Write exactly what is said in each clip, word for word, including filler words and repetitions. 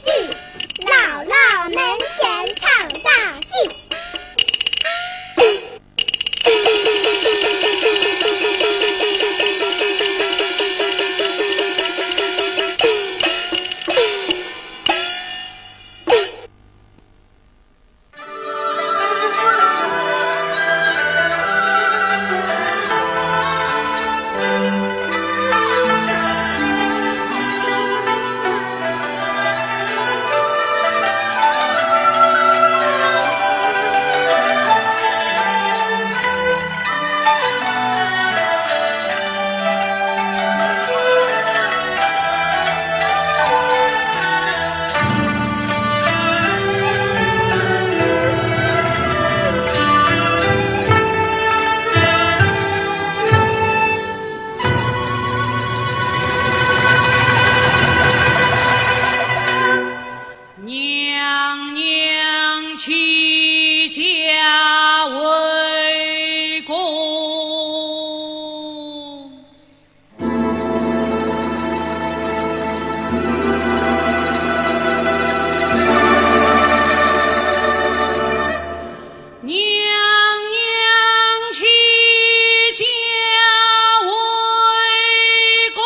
姥姥门前唱大戏。娘娘起驾回宫。娘娘起驾回宫。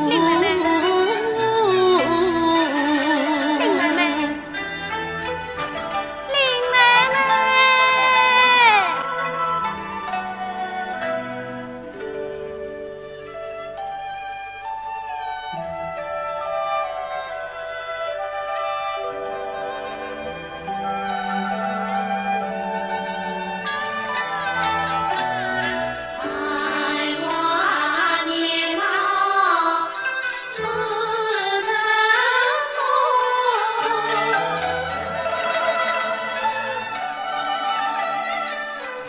林妹妹，林妹妹，林妹妹。 恰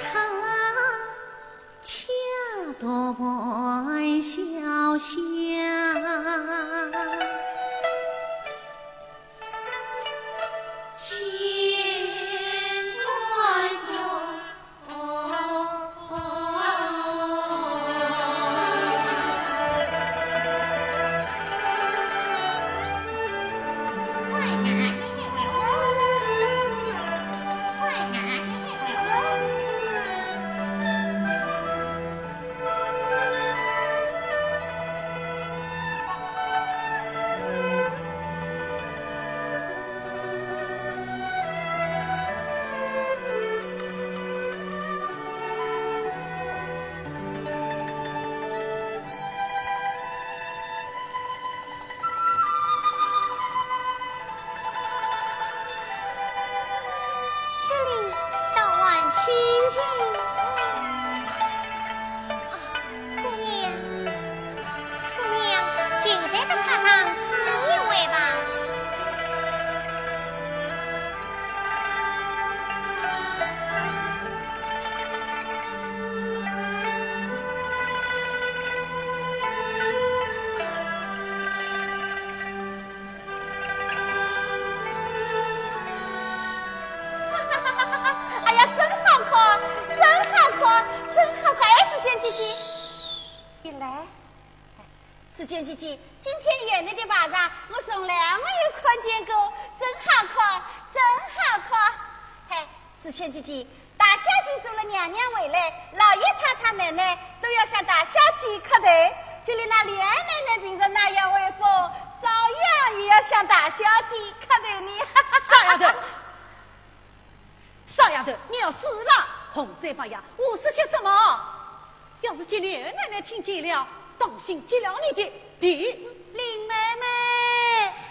断箫箫。这里倒还清静。啊，姑娘，姑娘，就在这榻上躺一会吧。 哎呀，真好看，真好看，真好看！哎，紫鹃姐姐，你来。哎，紫鹃姐姐，今天园里的排场，我从来没有看见过，真好看，真好看！哎，紫鹃姐姐，大小姐做了娘娘回来，老爷太太奶奶都要向大小姐磕头，就连那琏奶奶平常那样威风，照样也要向大小姐磕头呢。傻丫头，丫头，你要死了！胡说八道，胡说些什么？要是见柳奶奶听见了，当心揭了你的皮。林妹妹，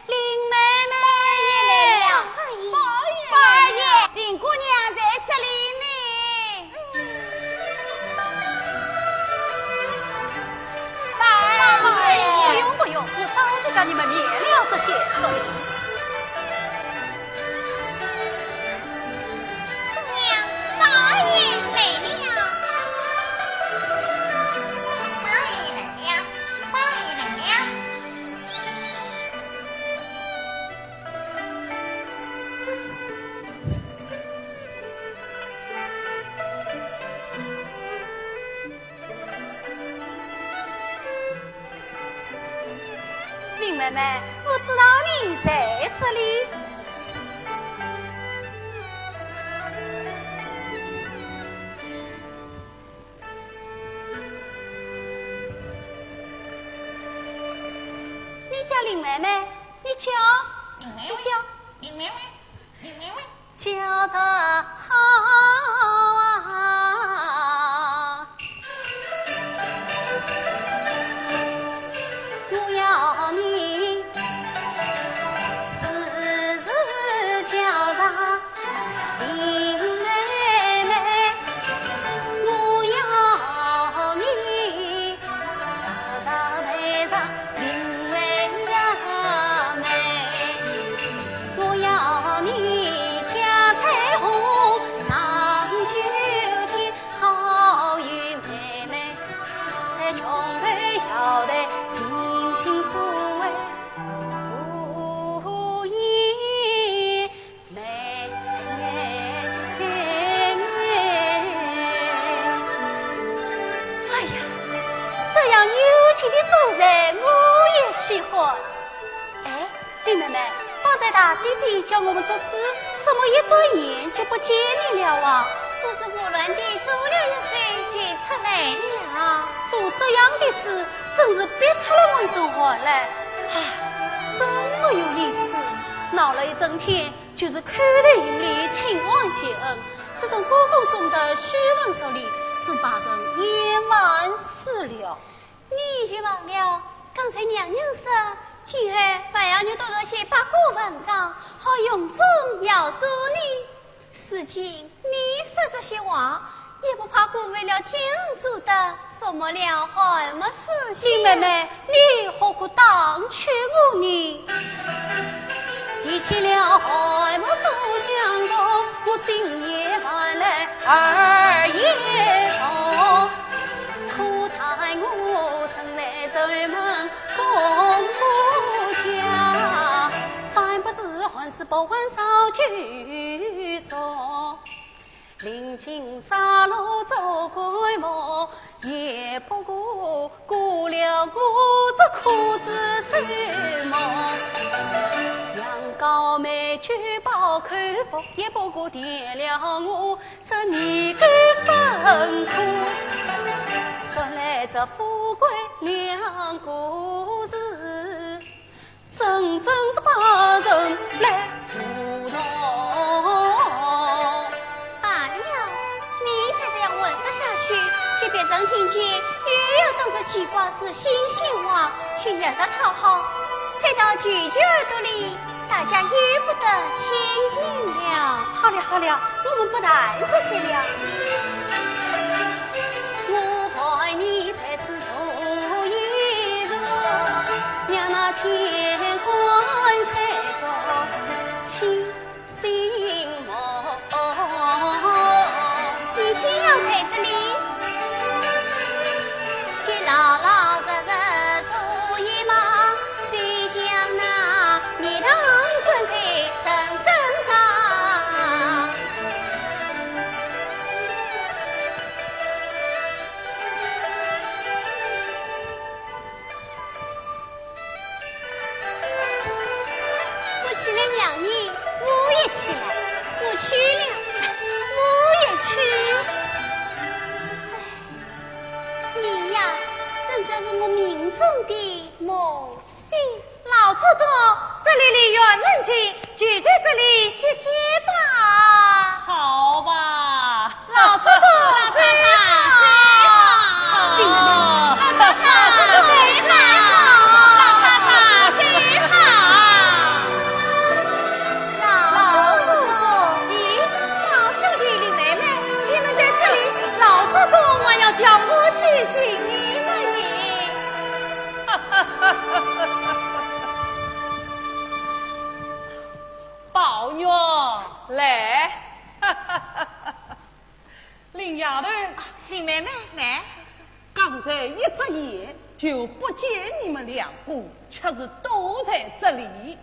林妹妹。宝二爷来了。宝二爷。宝二爷，林姑娘在这里呢。宝二爷。不用不用，我早就叫你们免了这些客礼。 姑娘，宝二爷来了。宝二爷来了，宝二爷来了。林妹妹，我知道你在这里。你叫林妹妹，你叫，林妹妹，你叫。林妹妹。 叫得好啊！我要你时时叫上林妹妹，我要你 哎呀，这样有趣的做人，我也喜欢。哎，林妹妹，方才大姐姐叫我们作诗，怎么一转眼就不见你了啊？我是胡乱地做了一首就出来了。做这样的诗，真是逼出了我一身汗来。唉，真没有意思，闹了一整天， 就是口头有礼，请安谢恩，这种歌功颂德、虚文俗礼，真把人厌烦死了。你也忘了，刚才娘娘说，今后凡要你多读些八股文章，好荣宗耀祖呢。如今你说这些话， 也不怕辜负了天恩祖德，做没了害我事情。林妹妹，你何苦打趣我呢？提起了害我祖相公，我心也烦来耳也痛。可叹我生来丑门公婆家，反不是寒食不欢少居中。 临近杀戮做鬼魔，也不过过了我这苦子寿命。羊羔美酒饱口福，也不过添了我这年纪辛苦。说来这富贵两个字， 真正是把人来糊涂。罢了，你再这样混说下去，给别人听见，又要当作奇怪是新鲜话，去学着讨好，传到舅舅耳朵里，大家又不得清静了。好了好了，我们不谈这些了。我陪你在此坐一坐，让那乾坤三角清醒梦。你偏要在这里，去老老实实做一梦，谁叫那蜜糖灌在人身上。 我去了，娘娘。我也去了。我去了。我也去。唉，你呀，真正是我命中的魔星。老祖宗，这里离园门近，就在这里歇歇吧。好吧。来，林丫头，啊，林妹妹，来。刚才一眨眼就不见你们两个，却是躲在这里。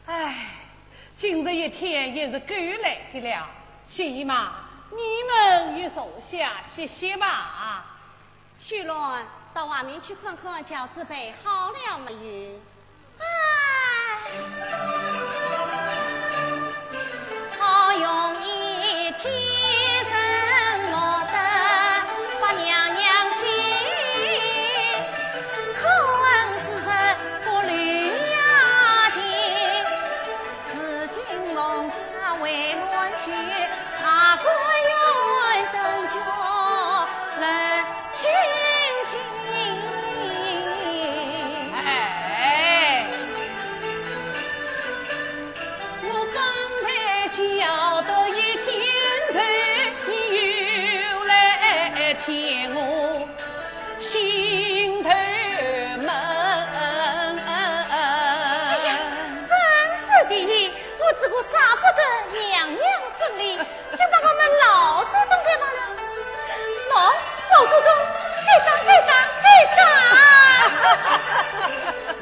哎，今日一天也是够累的了。谢姨妈，你们也坐下歇歇吧。 秋兰，到外面去看看，轿子备好了没有？哎。哎。哎呀，真是的，我这个舍不得娘娘生的， 就把我们老祖宗给忘了。喏，老祖宗，该打，该打，该打！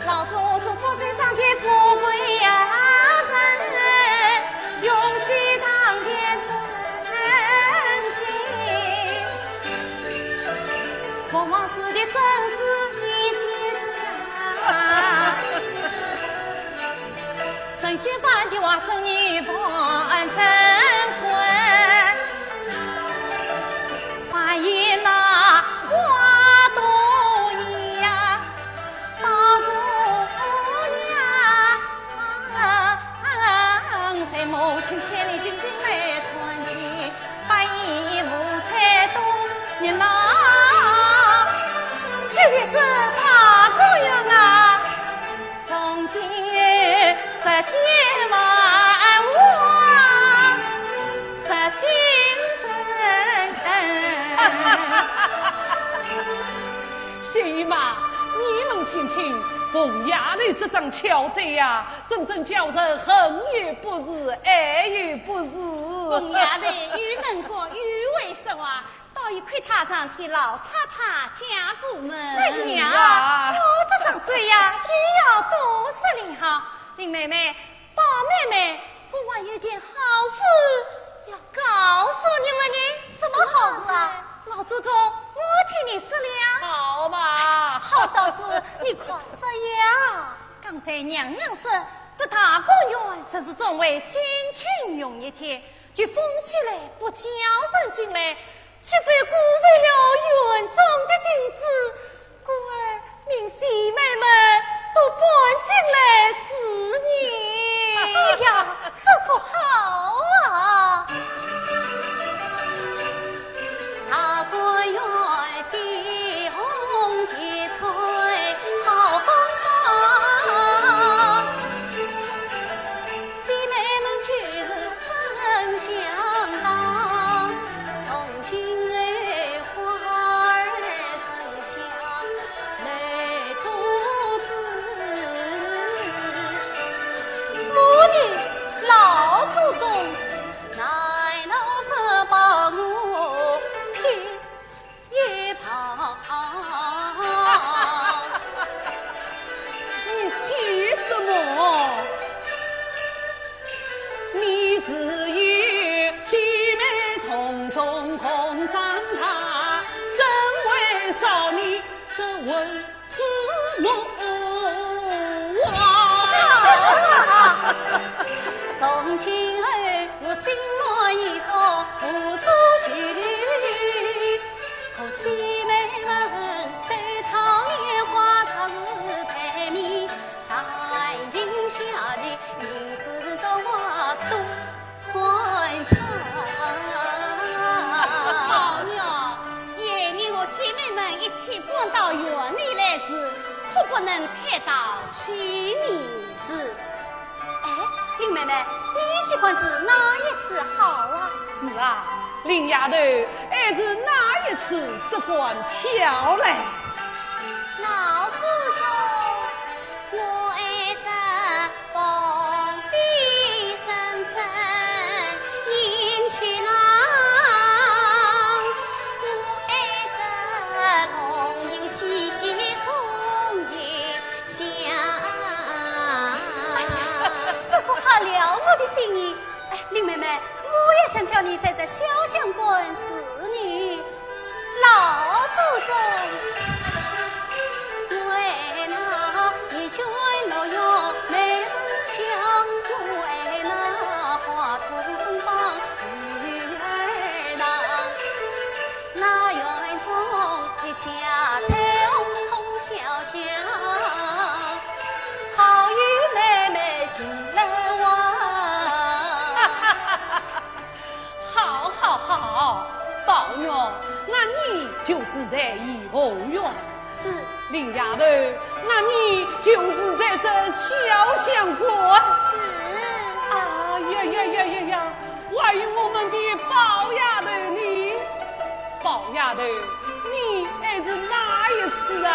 老祖宗不在上前不跪呀，人，永续当天不能行。凤凰寺的生死你先想。 神仙般的化身你半成魂，还有那花朵呀，包括呀，在母亲千里军军来传奇。 白衣五彩东云呐，这也是大观园啊，从今日这间房我这心深沉。 谢姨妈，你们听听，凤丫头这张巧嘴呀，真正叫人恨也不是，爱也不是。凤丫头又能干又会说话，倒也亏她常替老太太解过闷。哎呀，我这张嘴呀，又要多说了哈。林妹妹， 宝妹妹，我还有件好事要告诉你们呢。什么好事啊？老祖宗，我替你说了。好嘛。好嫂子，你快说呀。刚才娘娘说，这大观园只是专为省亲用一天，就封起来，不叫人进来， 岂非辜负了园中的景致？故而命姊妹们都搬进来住呢。哎呀，这可好啊！大观园的红的翠好风光。 姊妹们就是分享道，同情儿花儿分享泪珠子。我的老祖宗，难道是把我骗 一旁。你急什么？你只有姐妹同宗共长大，身为少年，这为父母啊。从今后，我心满意足，无所求。 可姊妹们，悲怆莲花她是陪你，弹琴下棋，吟诗作画多欢畅。好了，愿你和姐妹们一起搬到园里来住，可不能太淘气。是。 哎，林妹妹，你喜欢住哪一处好啊？是啊，林丫头，爱住哪一处只管挑来。老祖宗，我爱住旁边妹妹，我也想叫你在这潇湘馆住呢。老祖宗。好，好，好，宝玉，那你就住在怡红院。是。林丫头，那你就住在这潇湘馆。是。哎呀呀呀呀呀，还有我们的宝丫头呢？宝丫头，你爱住哪一处啊？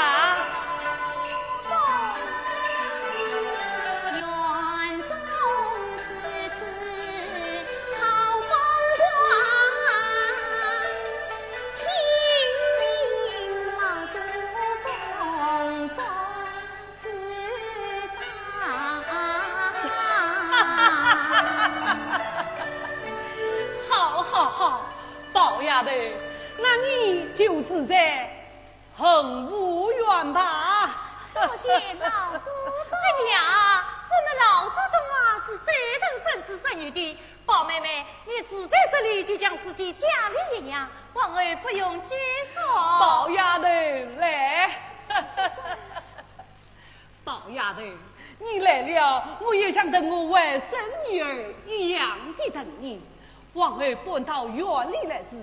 好，好，好，宝丫头，那你就住在 蘅芜苑吧。多谢老祖宗。哎呀，我们老祖宗啊，是最疼孙子孙女的。宝妹妹，你住在这里，就像自己家里一样，往后不用拘束。宝丫头，来。宝丫头，你来了，我也像疼我外孙女儿一样的疼你。往后搬到园里来住，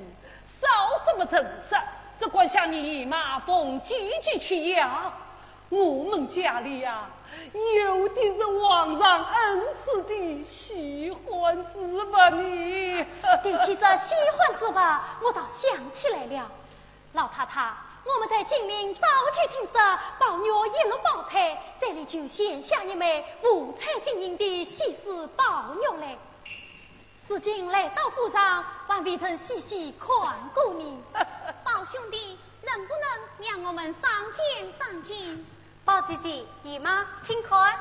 少什么陈设，只管向你姨妈、凤姐姐去要。我们家里呀，有的是皇上恩赐的稀罕之物呢。提起这稀罕之物，我倒想起来了。老太太，我们在金陵早就听说宝玉一落胞胎，嘴里就衔下一枚五彩晶莹的稀世宝玉来。 如今来到府上，还未曾细细看过呢。宝兄弟，能不能让我们赏鉴赏鉴？宝姐姐、姨妈，请看。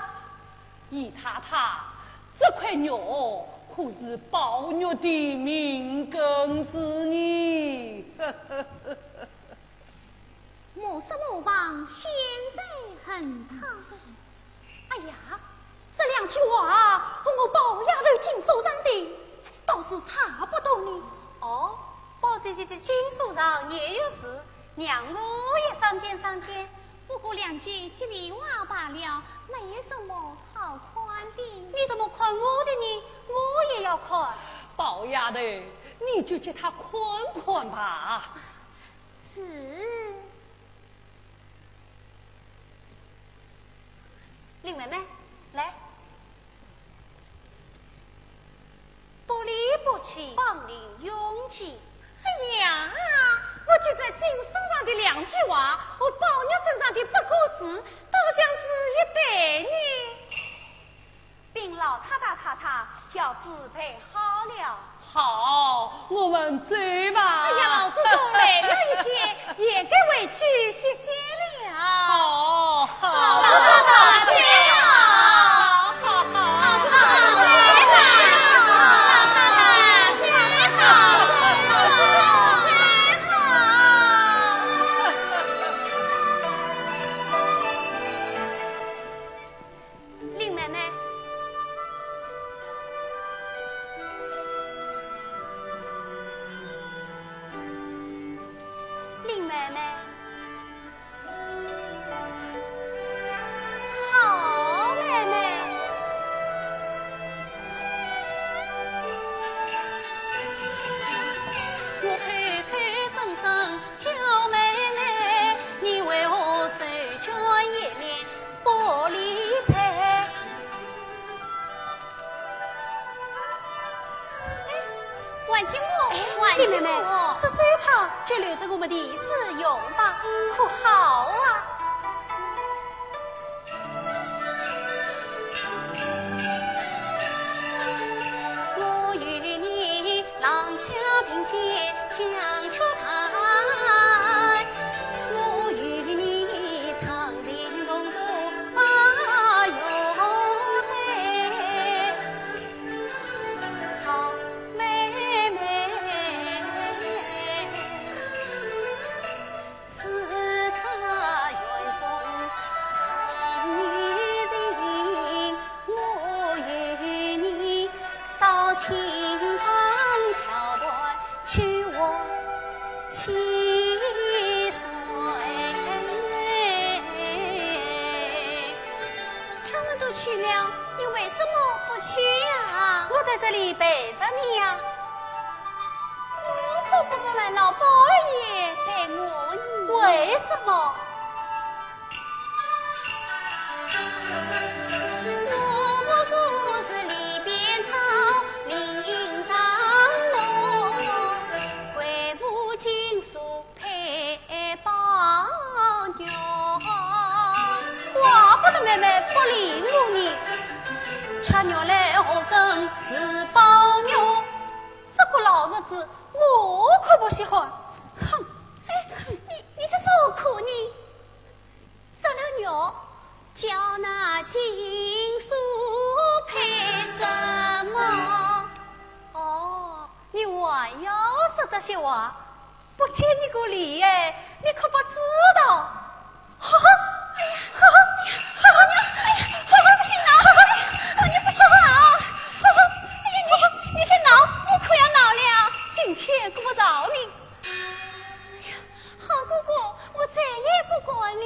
姨太太，这块玉可是宝玉的命根子呢。 莫失莫忘，仙寿恒昌。哎呀，这两句话和我宝丫头金锁上的，倒是差不多呢。哦，宝姐姐的金锁上也有字，让我也赏鉴赏鉴。不过两句吉利话罢了，没有什么好看的。你怎么看我的呢？我也要看。宝丫头，你就给他看看吧。 是。林妹妹，来。薄礼薄气，芳龄永继。哎呀，我觉得金锁上的两句话和宝玉身上的八个字，倒像是一对呢。 禀老太太、太太，轿子备好了。好，我们走吧。哎呀，老祖宗累了一天，也该回去歇歇了。好，好，老太太，走了。好，好，好，老祖宗累了。老太太，走了。 林妹妹，林妹妹，好妹妹。我口口声声叫妹妹，你为何手卷一面 玻璃杯。哎，还给我，还给我。林妹妹，这手帕就留着我们题诗用吧，可好啊？我与你都去了，你为什么不去呀？我在这里陪着你呀。我可不敢让老宝二爷陪我呢。为什么？怪不得妹妹不理我呢。吃肉来何曾是包肉？这个老日子，我可不喜欢。哼！哎，你，你这何苦呢？ 杀了肉，叫那金锁配什么？哦，你还要说这些话？不给你个厉害，你可不知道。哈哈，哎呀，哈哈，哈哈，哎呀，哈哈，不许闹，哈哈，哎呀，你不许闹，哈哈，哎呀，你，你再闹，我可要恼了。今天可不饶你。 好哥哥，我再也不敢了。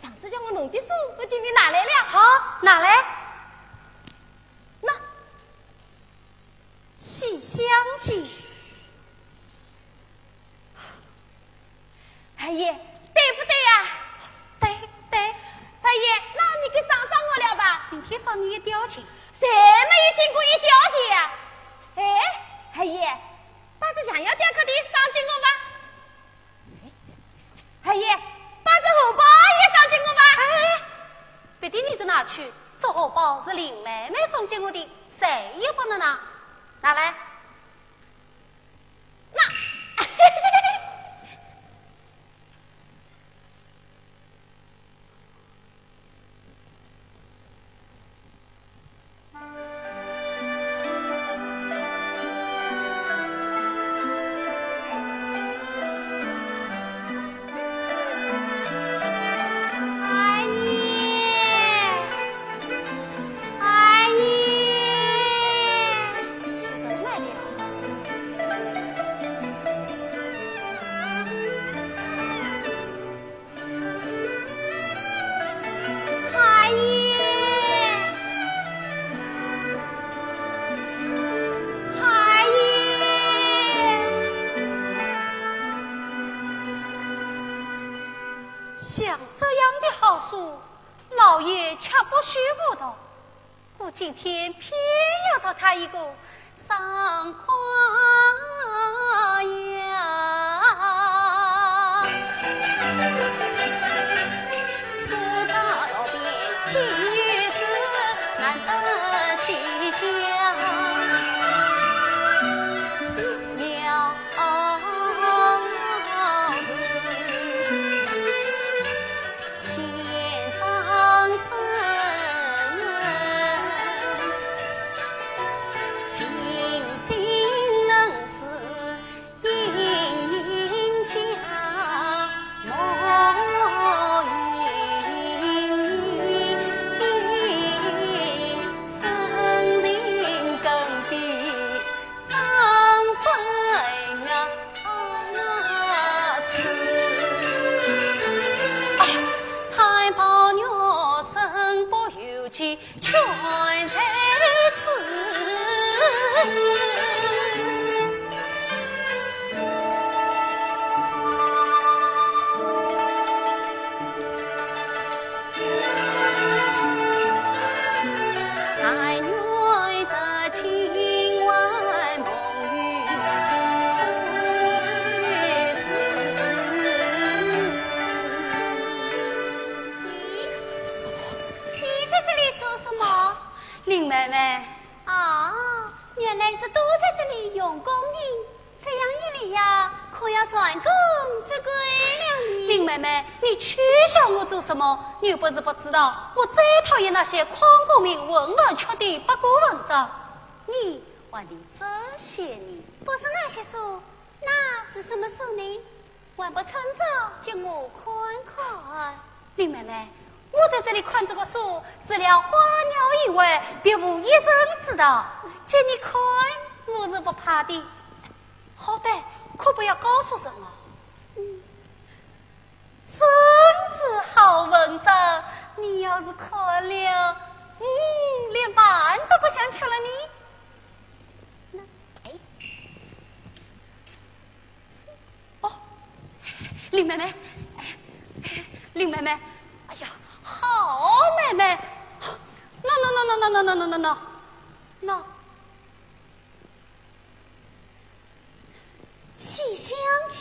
上次叫我弄的书，我今天拿来了。好，拿来。喏，《西厢记》。二爷，对不对呀？对，对。二爷，那你给赏赏我了吧？明天赏你一吊钱。谁没有见过一吊钱呀？哎，二爷，把这象牙雕刻的赏给我吧。 二爷，把这荷包也赏给我吧。哎，别的你就拿去，这荷包是林妹妹送给我的，谁也不能拿。拿来。那，二爷，二爷，是谁来了？二爷，二爷。 像这样的好书，老爷却不许我读。我今天偏要读它一个爽快呀！咦，你在这里做什么？林妹妹。啊，原来是躲在这里用功呢。 这样一来呀，可要蟾宫折桂了呢。林妹妹，你取笑我做什么？你又不是不知道，我最讨厌那些诓功名、混饭吃的八股文章。你还提这些呢？不是那些书，那是什么书呢？还不趁早给我看看。 林妹妹，我在这里看这个书，除了花鸟以外，别无一人知道。给你看，我是不怕的。好歹可不要告诉人哦。嗯。真是好文章，你要是看了，嗯，连饭都不想吃了呢。那，哎。 哦，林妹妹，哎，林妹妹，哎呀，好妹妹，喏喏喏喏喏喏喏喏喏喏，喏，《西厢记》。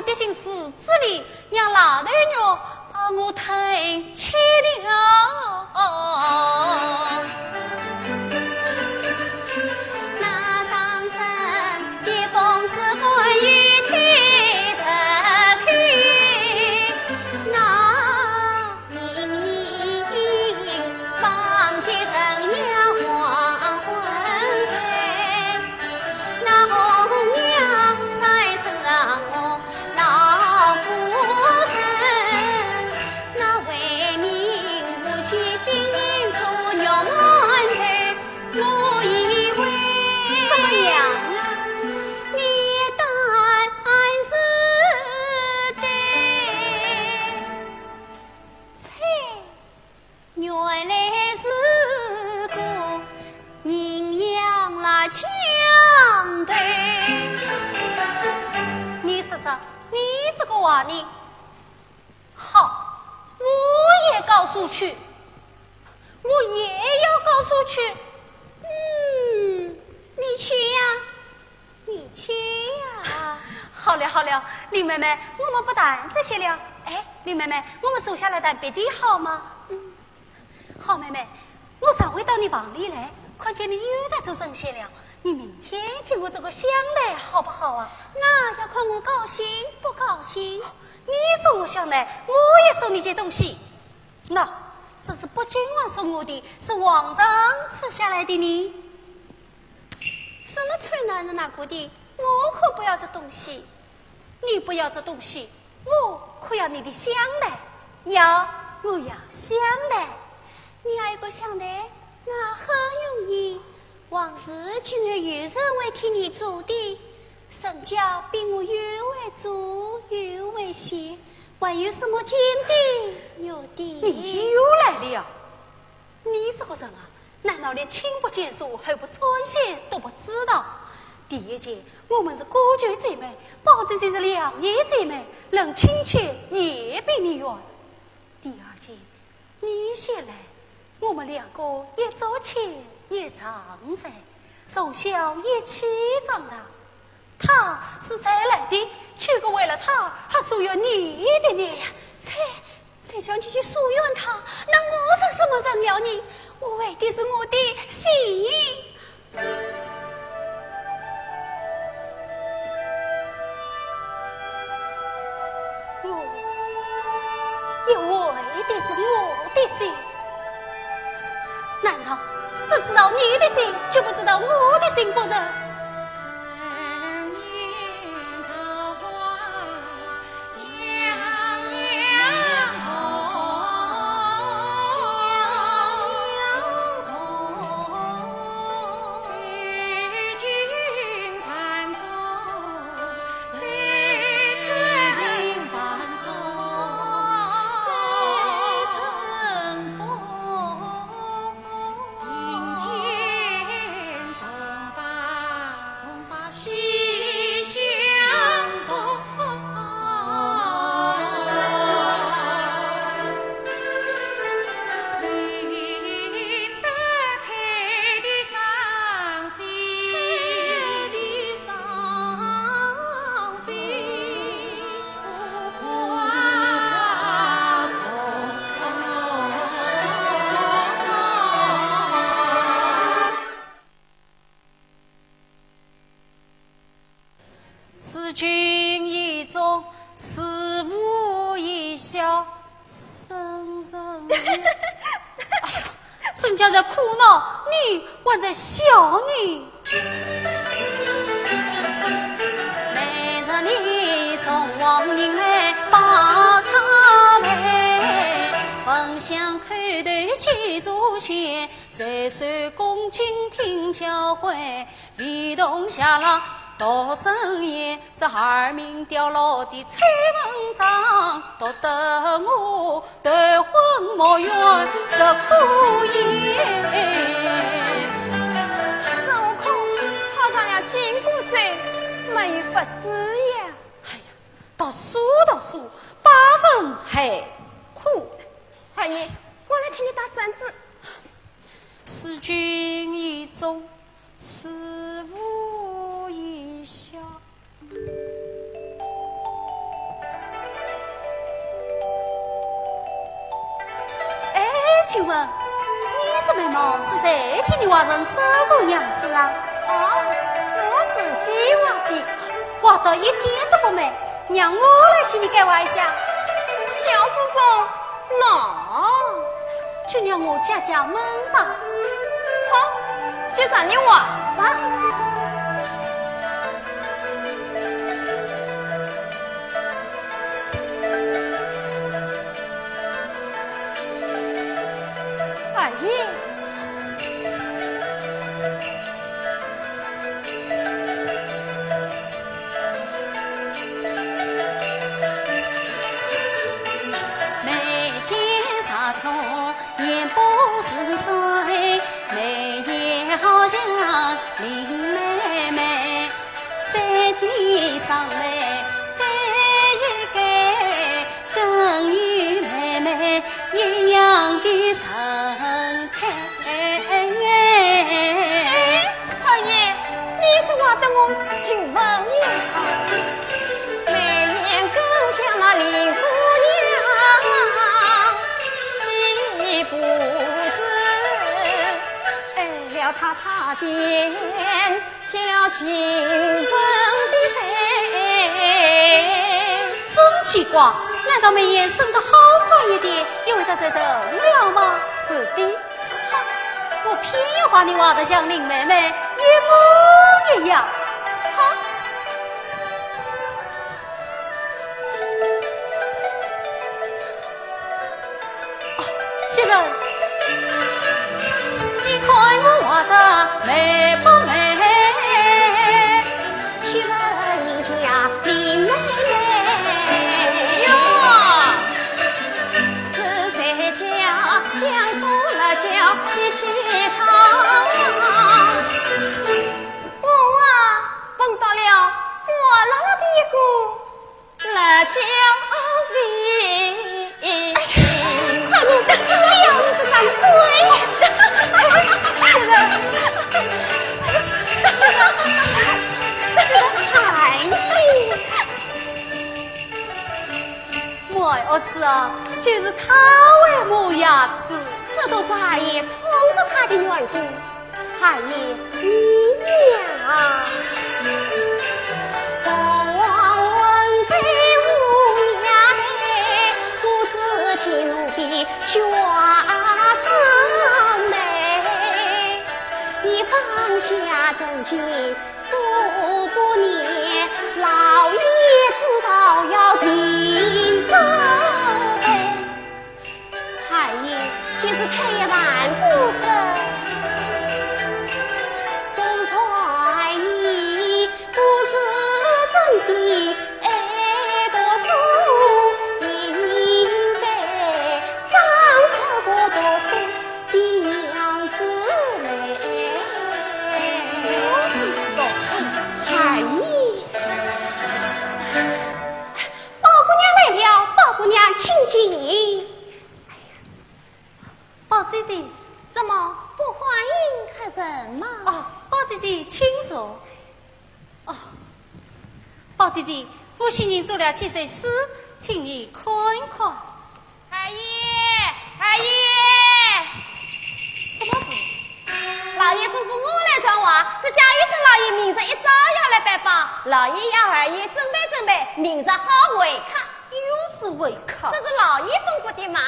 跌进池子里，让老头肉把我吞吃了。那当真的公子关羽的头，那 怎么样啊？你也当真是的。切， 原来是个人样啦，强盗。你说说，你这个话呢？好，我也告诉去，我也要告诉去。嗯，你去呀。 你去呀。好了好了，林妹妹，我们不谈这些了。哎，林妹妹，我们坐下来谈别的好吗？嗯。好妹妹，我上回到你房里来，看见你又在做针线了。你明天替我做个香袋，好不好啊？那要看我高兴不高兴。你送我香袋，我也送你件东西。喏，这是北静王送我的，是皇上赐下来的呢。 什么臭男人拿过的？我可不要这东西。你不要这东西，我可要你的香袋。要，我要香袋。你要一个香袋，那很容易。往时就有人会替你做的，人家比我又会做又会写，还有什么金的、玉的。你又来了。 你这个人啊，难道连亲不间疏、后不僭先都不知道？第一件，我们是姑舅姐妹，宝姐姐是两姨姐妹，论亲戚也比你远。第二件，你先来，我们两个一桌吃一床睡，从小一起长大。 他是才来的，岂可为了他而疏远你的呢？切，谁叫你去疏远他？那我成什么人了呢？我为的是我的心。我也为的是我的心。 难道只知道你的心，就不知道我的心不成？事君以忠，事父以孝，圣人。哎呀，人家在苦恼，你还在笑呢。每日里送黄银来报他们，分享叩头祭祖先，岁岁恭敬听教诲，一同享乐度生宴。这二名刁老的崔文章，独得我 头昏目眩，实可言。孙悟空套上了紧箍咒，没有法子呀。哎呀，读书读书，百分还苦。二爷，我来替你打扇子。事君以忠，事父以孝。请问，你这眉毛是谁替你画成这个样子啊？哦，我自己画的。画得一点都不美，让我来替你改画一下。小祖宗，喏，就让我解解闷吧。好，就让你画吧。 二爷。眉间插错眼波似水，眉眼好像林妹妹。 再见上来，再一改，更与妹妹一样的神态。哎，二爷，你是画得我情愿意啊。眉眼更像那林姑娘，岂不是爱了她她便 叫情人的谁？真奇怪，难道眉眼生得好看一点，又会得罪人了吗？是的。哼，我偏要把你画得像林妹妹一模一样。哼。 哦，袭人，你看我画得美不美？袭人家林妹妹哟，是谁家乡土辣椒一起炒？我啊，碰到了我老的一个 辣椒味。哎，快点，这个要是张嘴。哎，我儿子啊，就是他为母牙齿。这都是二爷宠着他的缘故。 二爷，你呀。二爷，就是退一万步说，总算你不是真的爱读书，你应该装出个读书的样子来。二爷，宝姑娘来了，宝姑娘请进。 宝姐姐。怎么，不欢迎客人吗？哦，宝姐姐，请坐。哦，宝姐姐，我新近做了几首诗，请你看一看。二爷，二爷！什么事？老爷吩咐我来传话，说贾雨村老爷明日一早要来拜访，老爷要二爷准备准备，明日好会客。又是会客？这是老爷吩咐的嘛。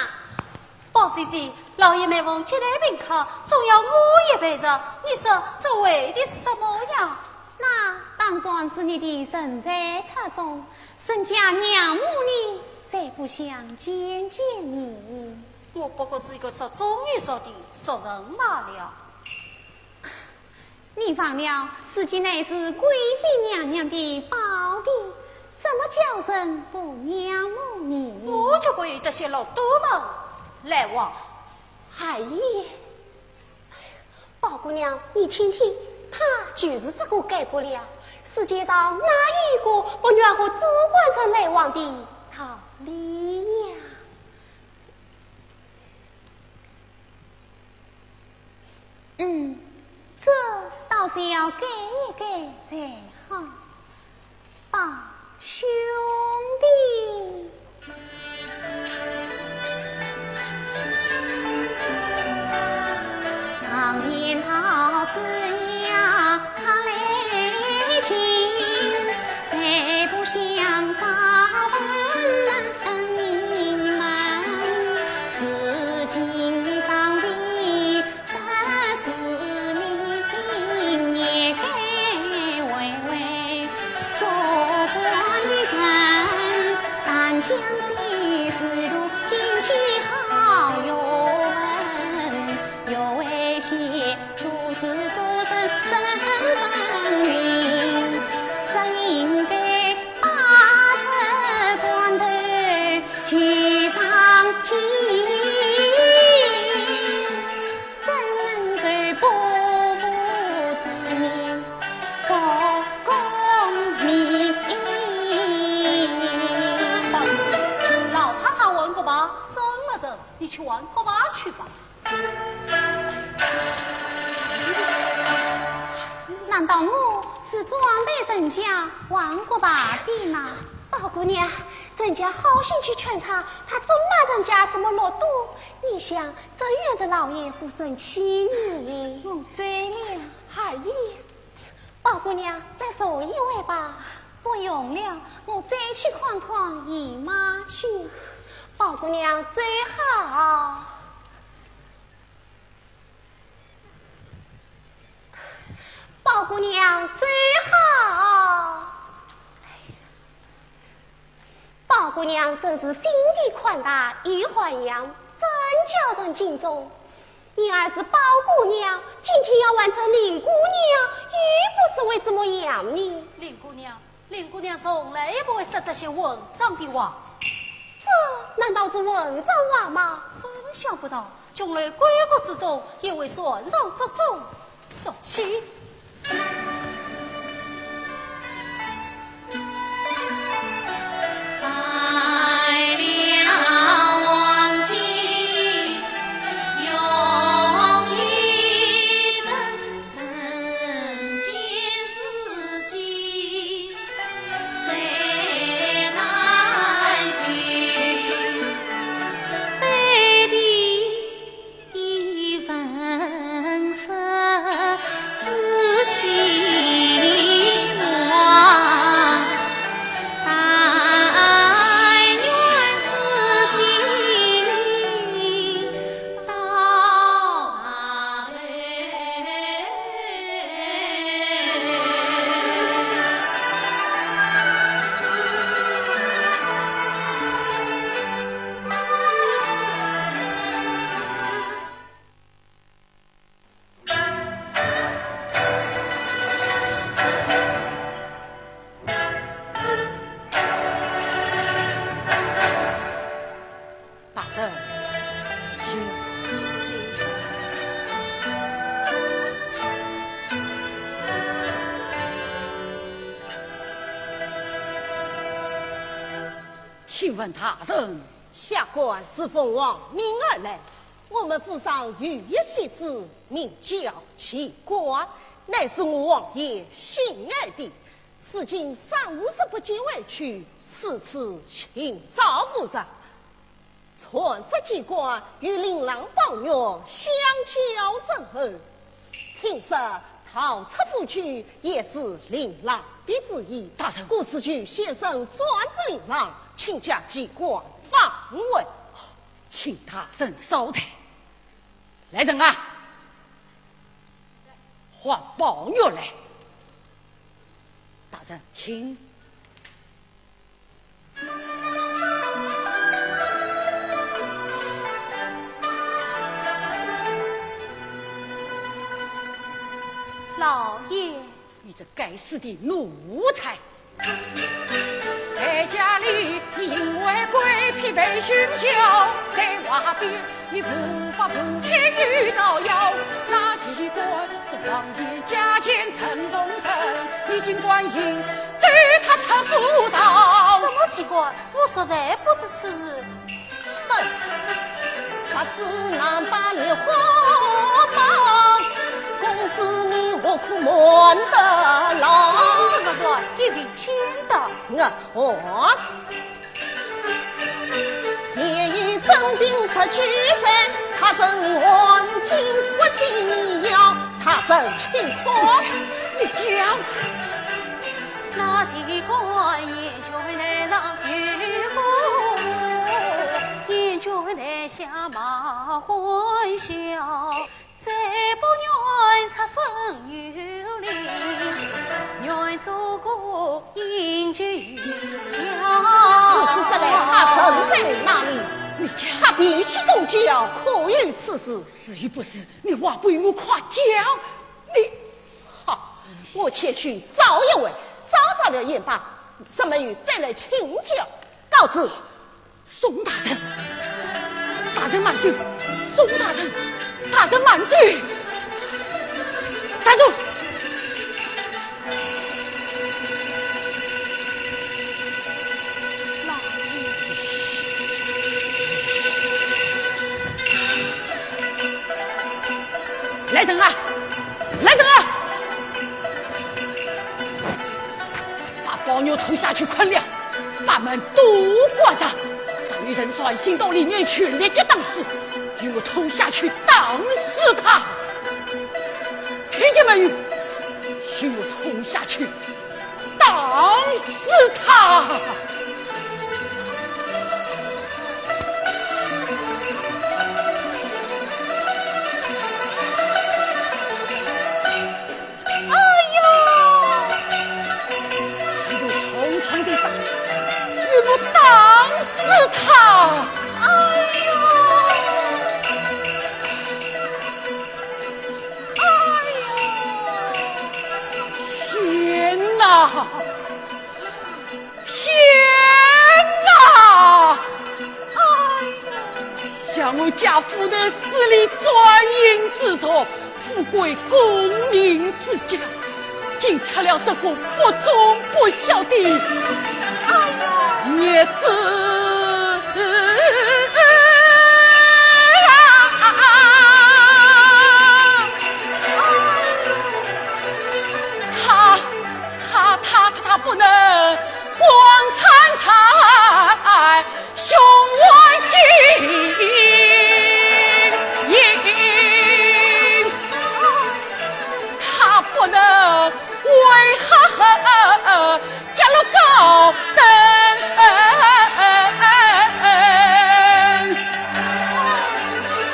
宝姐姐，老爷每逢接待宾客，总要我也陪着，你说这为的是什么呀？那当然是你的神采出众，人家仰慕你，才不想见见你。我不过是一个俗中又俗的俗人罢了。 你忘了自己乃是贵妃娘娘的胞弟，怎么叫人不仰慕你？我就不与这些禄蠹们来往。哎呀，宝姑娘，你听听，他就是这个改不了。世界上哪一个不愿和做官人来往的道理呀？ 嗯，这倒是要改一改才好。宝兄弟。去还国衙去吧。难道我是专陪人家还国衙的吗？宝姑娘，人家好心去劝他，他总骂人家什么禄蠹。你想，这样的老爷不生气呢？我走了。二爷。 宝姑娘，再坐一会吧。不用了，我再去看看姨妈去。宝姑娘，走好。宝姑娘，走好。 宝姑娘真是心地宽大又涵养，真叫人敬重。你儿子宝姑娘今天要完成林姑娘，又不知会怎么样呢？林姑娘，林姑娘从来也不会说这些混账的话。这难道是混账话吗？真想不到，琼楼闺阁之中也会传上这种 俗气。大人，请。请问大人。下官是奉王命而来，我们府上有一戏子，名叫琪官，乃是我王爷心爱的。 如今三五日不见回去，四处寻找无着。传说琪官与令郎宝玉相交甚厚，听说逃出府去也是令郎的主意。大人，故此求先生转令郎，请将琪官放回。请大人稍待。来人啊，唤宝玉来。大人，请。 老爷。你这该死的奴才！在家里因为贵婢被训教，在外边你无法无天与造谣。那琪官是王爷家前陈凤生，你竟敢硬对他出府道。什么琪官？我实在不知此事。 哼，他只能把你活绑，公子你何苦瞒得牢？这个说一语千的。我错。你与真情十俱全，他真黄金不紧要，他真清楚。你讲。那琪官也 你说得来，他人在哪里？你讲。他必须东郊，可有此事？是与不是，你还不与我快讲？你 好，我前去找一回，找着了也罢，什么时再来请教。告辞。宋大人，大人慢走！宋大人，大人慢走！站住！老爷。去困了，把门都关上。等有人传信到里面去，立即打死，由我冲下去打死他。听见没有？由我冲下去打死他。哎呦！你个臭长的，你不打死他！哎呦！哎呦！天哪！ 天哪！哎呀，想我家父在寺里专营制作，富贵功名之家，竟出了这副不忠不孝的，哎呀，孽子啊！他，他，他，他不能 光惨惨胸怀金，他不能为何家乐高登。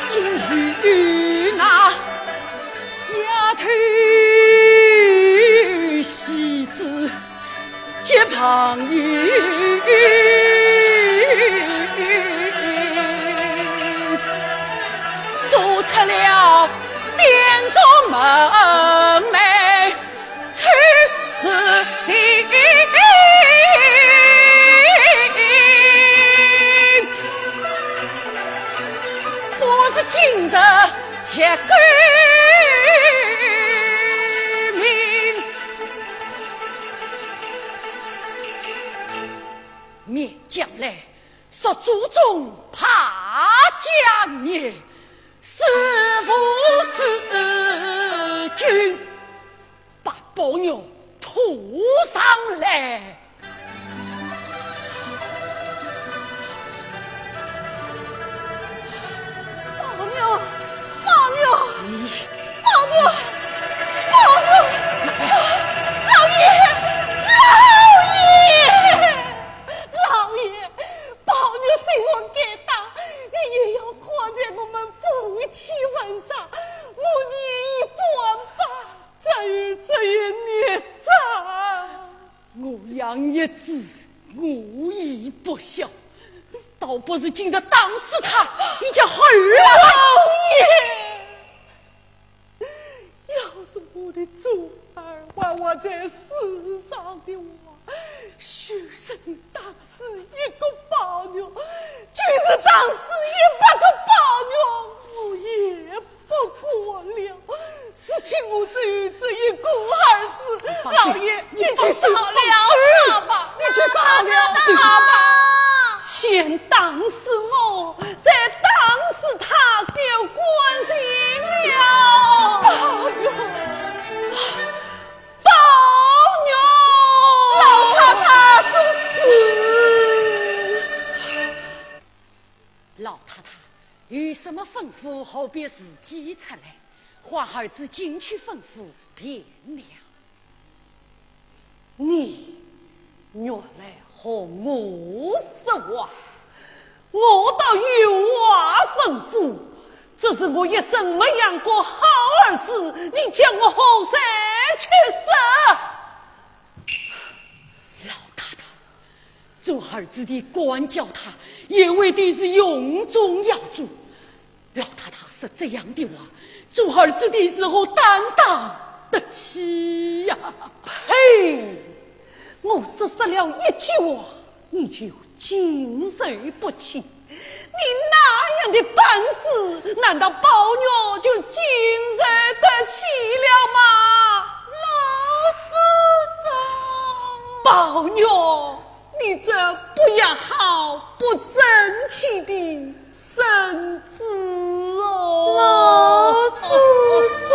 今日那丫头戏子 结朋友，做出了店中门楣，出事情。我是今日结功名。 灭将来，杀祖宗，怕家孽，是父是君，把宝玉拖上来。宝玉，宝玉，你，宝玉，宝玉，老爷，老爷！ 老爷，宝玉虽然该打，你也要看在我们夫妻份上，我念已半百，只有这一孽障。我养孽子，我已不孝，倒不如今日打死他，以绝后患。老爷！ 要是我的珠儿还活在世上的话，许是你打死一个宝玉，就是打死一百个宝玉，我也不管了。如今我只有这一个儿子，老爷，你就饶了他吧，你就饶了他吧。先打死我，再打死他，就干净了。宝玉，宝玉！老太太，不是。老太太，有什么吩咐，何必自己出来？唤儿子进去吩咐便了。 你原来和我说话，我倒有话吩咐，只是我一生没养过好儿子，你叫我和谁去说？老太太，做儿子的管教他，也为的是荣宗耀祖。 老太太说这样的话，做儿子的如何担当得起呀？呸！我只说了一句话，你就经受不起。你那样的板子，难道宝玉就经受得起了吗？老祖宗！宝玉，你这不要好，不争气的 孙子哦。老祖宗。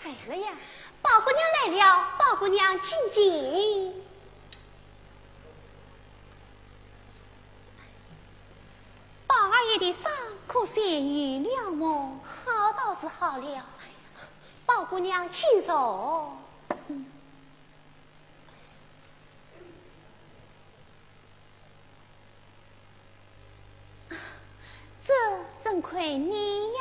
来了呀，宝姑娘来了，宝姑娘请进。宝二爷的伤可痊愈了么？好倒是好了，宝姑娘请坐。嗯。 这真亏你呀！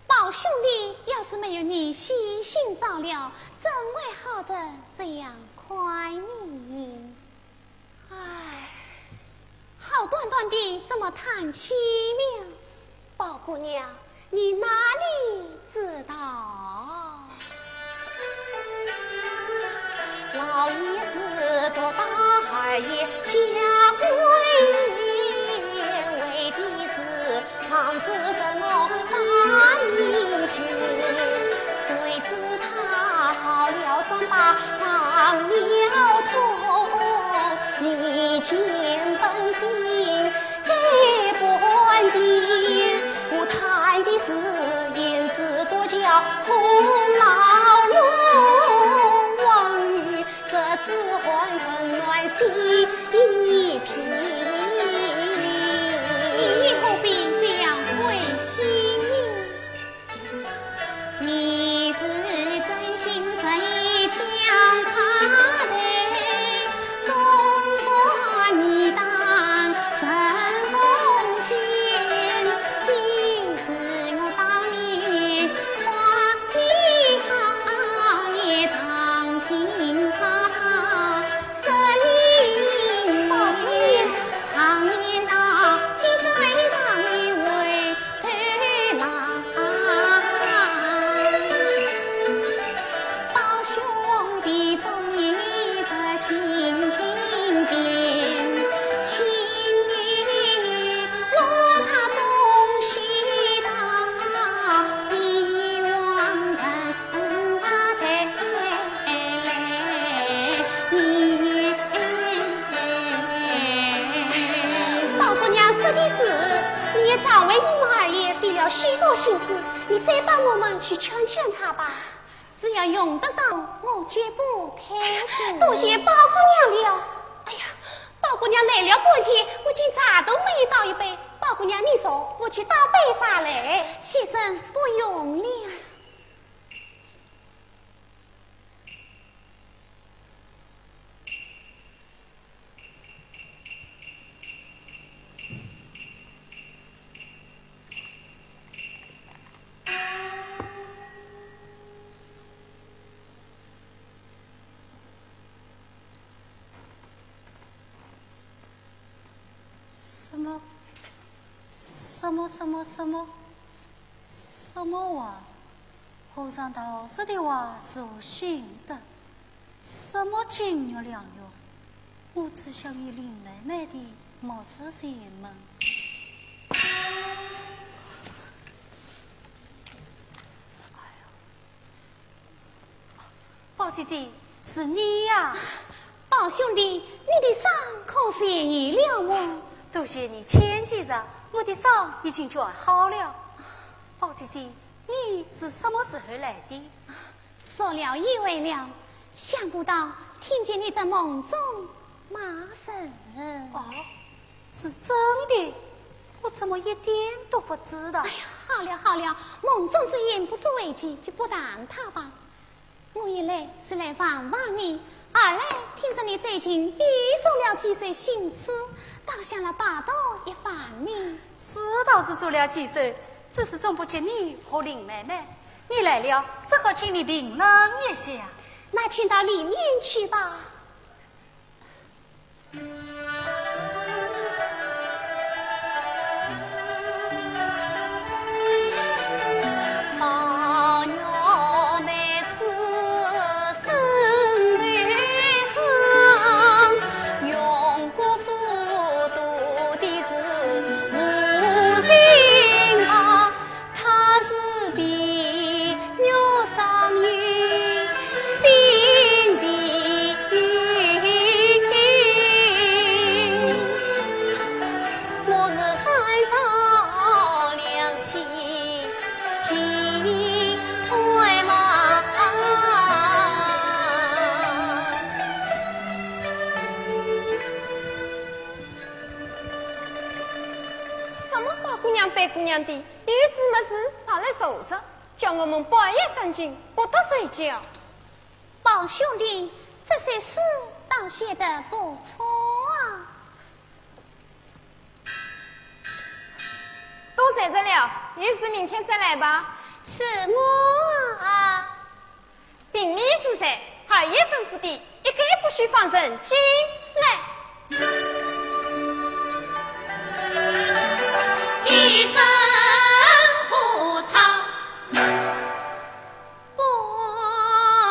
宝兄弟要是没有你悉心照料，怎会好得这样快呢？唉，好端端的怎么叹气了？宝姑娘， 你哪里知道？老爷是做大二爷家规，为的是防止什么大英雄，谁知他好了伤疤忘了痛，你见本性 该半点，我叹的是胭脂多娇红毛容，望与这枝花春暖心一片。你何必这样灰心呢？ 你是真心谁将他待？总管你当成功臣，今日我当面把你好也当心他，这里当面到今日当面为 对啦，宝兄弟终于在心情变，请你落他东西到，你忘了 宝姑娘说的是，你也早为你们二爷费了许多心思，你再帮我们去劝劝他吧。只要用得着，我绝不推辞。多谢宝姑娘了。哎呀，宝姑娘来了半天，我竟茶都没有倒一杯。宝姑娘，你坐，我去倒杯茶来。先生，不用了。 什么？什么？什么？什么？什么话？和尚道士的话是信的。什么金玉良缘？我只想与林妹妹的木子结盟。哎呀！ 宝姐姐，是你呀？宝兄弟，你的伤可痊愈了哦？多谢你牵记着，我的伤已经全好了。宝姐姐，你是什么时候来的？说了也未了，想不到听见你在梦中 骂人。哦，是真的？我怎么一点都不知道？哎呀，好了好了，梦中之言不足为奇，就不谈它吧。我一来是来望望你，二来听说你最近又做了几首新诗，倒想来拜读一番呢。诗倒是做了几首，只是总不及你和林妹妹。你来了，只好请你评论一下。那请到里面去吧。姑娘的，有事没事跑来坐着，叫我们半夜三更不得睡觉。宝兄弟，这些诗倒写得不错啊。都睡着了，有事明天再来吧。是我啊。 并你之罪，二爷吩咐的，一概不许放人进来。一声不吵，半生了。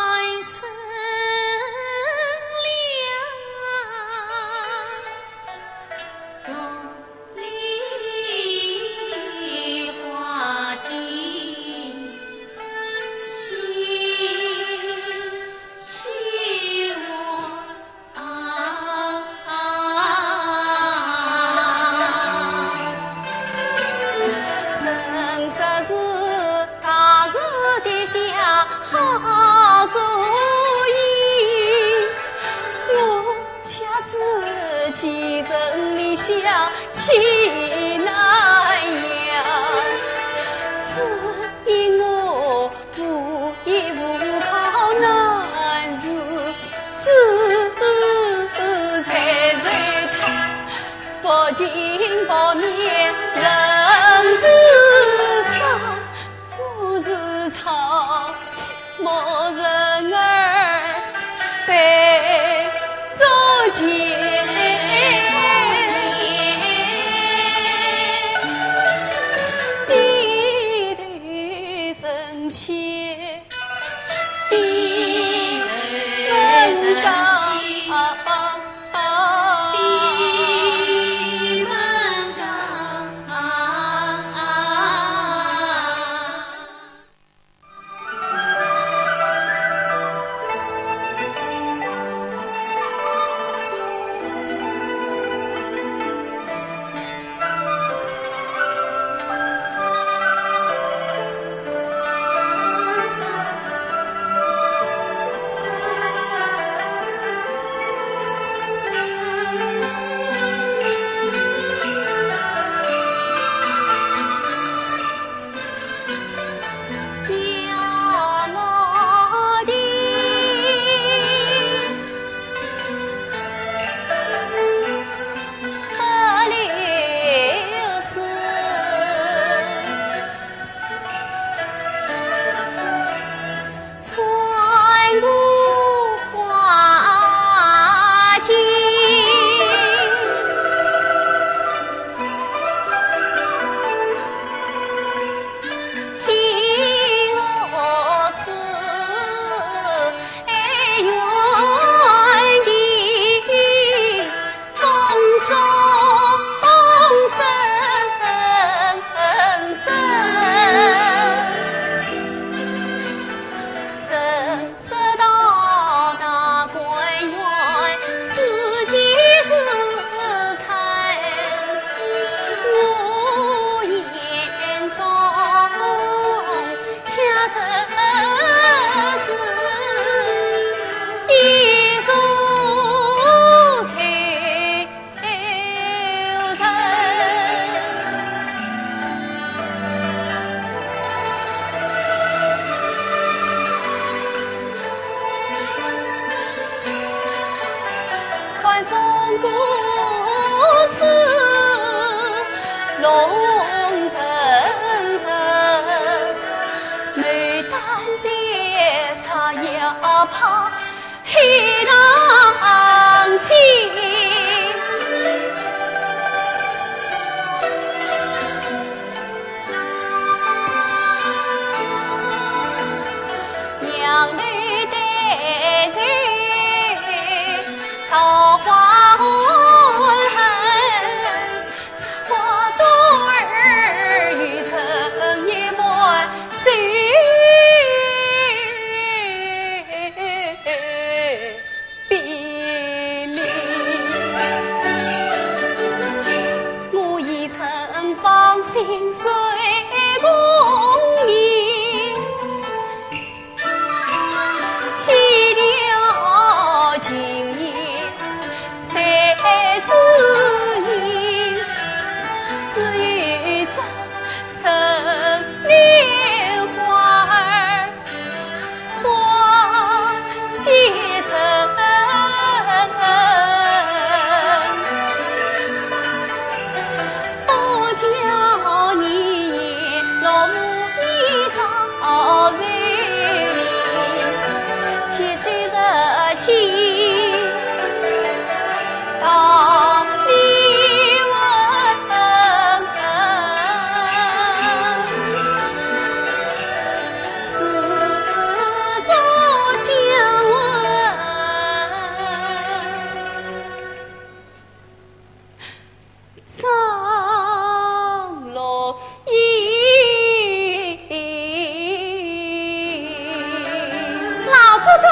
祖宗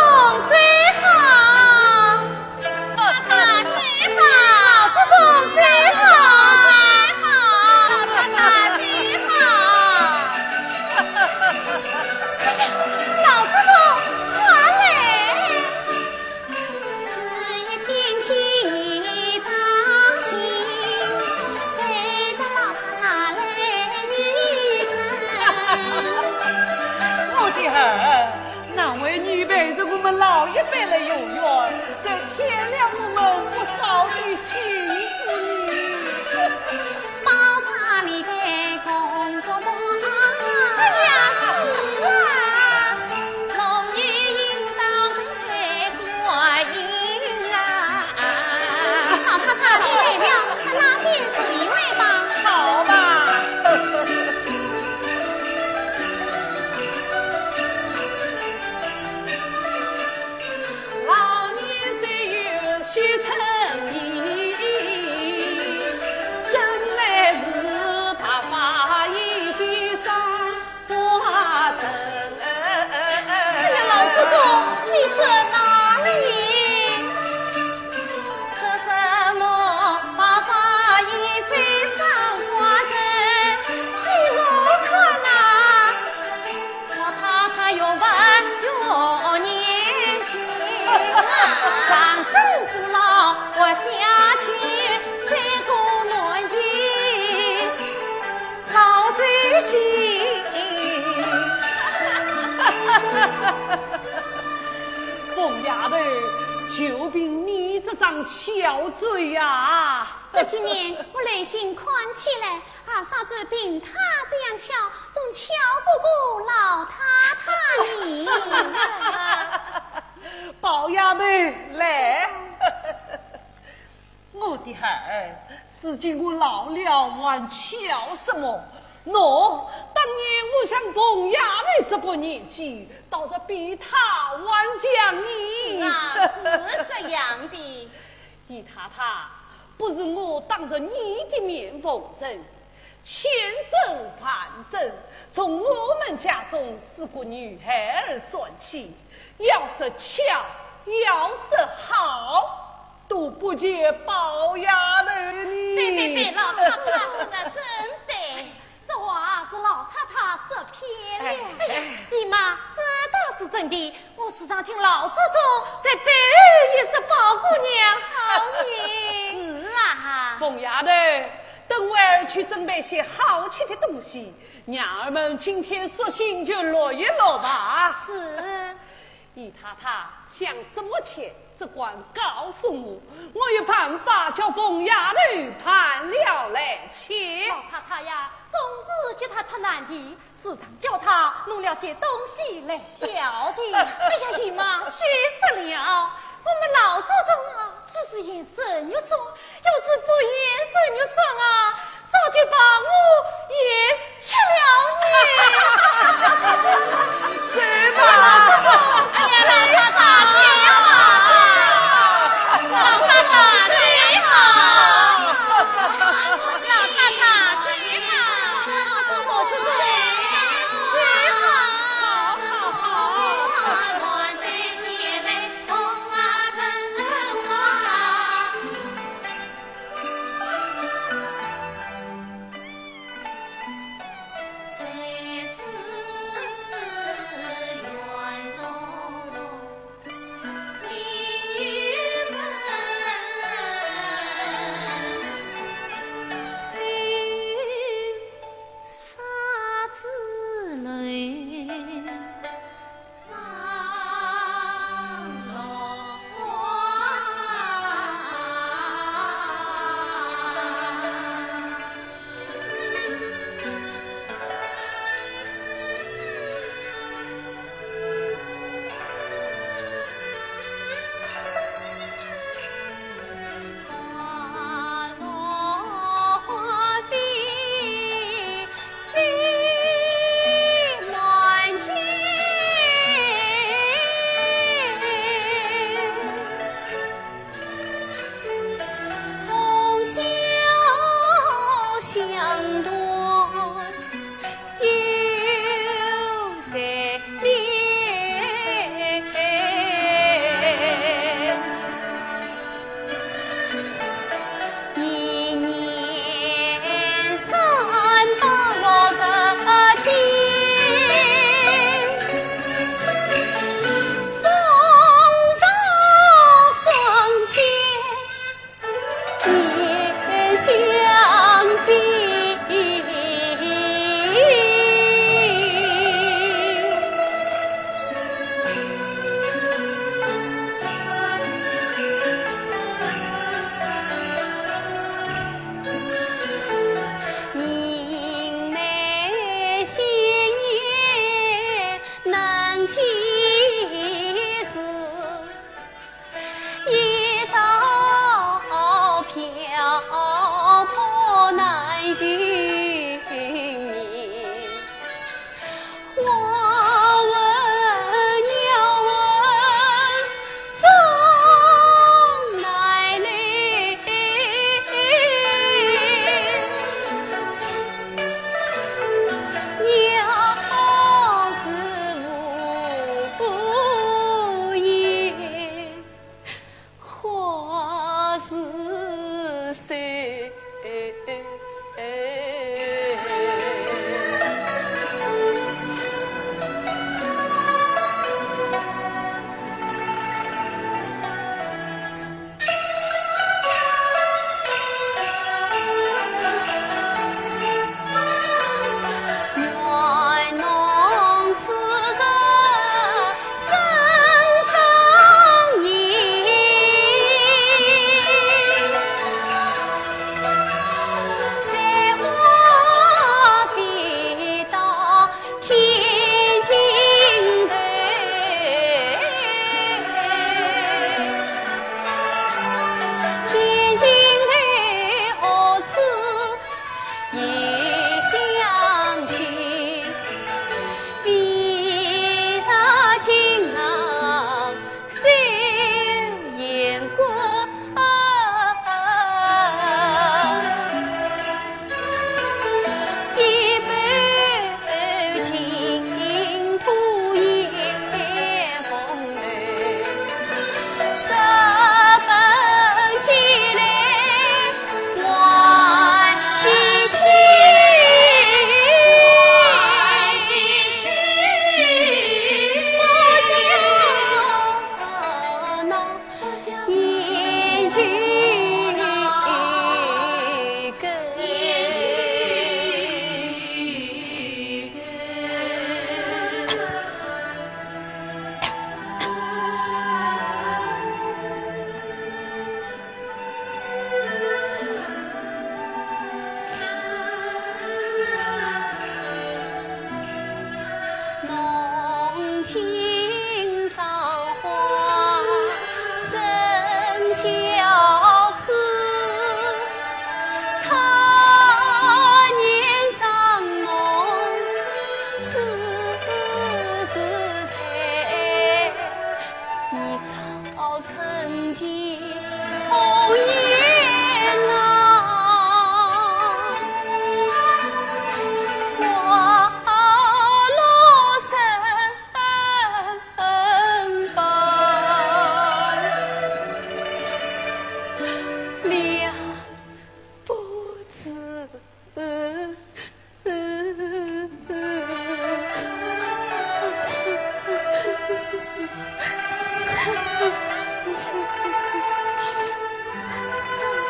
最好，老太太最好，老祖宗最好，老太太最好。老祖宗，快来！ 我的儿，难为你陪着我们老一辈来游园，这添了我们不少的辛苦呢。 老太太，你累了，快拉点水来吧。好吧。 哎呀，老祖宗，你说哪里？凤丫头，就凭你这张巧嘴呀！这几年我留心看起来，二嫂子凭她这样巧，总巧不过老太太呢。宝丫头，来。 我的孩儿，如今我老了，还巧什么？喏，当年我像凤丫头这把年纪，倒是比她还强呢。是啊，是这样的。姨太太，不是我当着你的面奉承，千真万真，从我们家中四个女孩儿算起，要说巧，要说好， 都不及宝丫头呢。对对对，老太太说得真对，这话是老太太说偏了。哎，哎呀，姨妈，这倒是真的，我时常听老祖宗在背后也说宝姑娘好呢。是啊。凤丫头，等会儿去准备些好吃的东西，娘儿们今天索性就乐一乐吧。是。 姨太太想怎么吃，只管告诉我，我有办法叫凤丫头办了来吃。老太太呀，总是给她出难题，时常叫她弄了些东西来孝敬。哎呀，姨妈，休说了，我们老祖宗啊，只是言神月中，要是不言神月中啊， 早就把我也吃了呢。走吧。哎呀，老太太，你好。老太太，你好。老太太，你好。老太太，你好。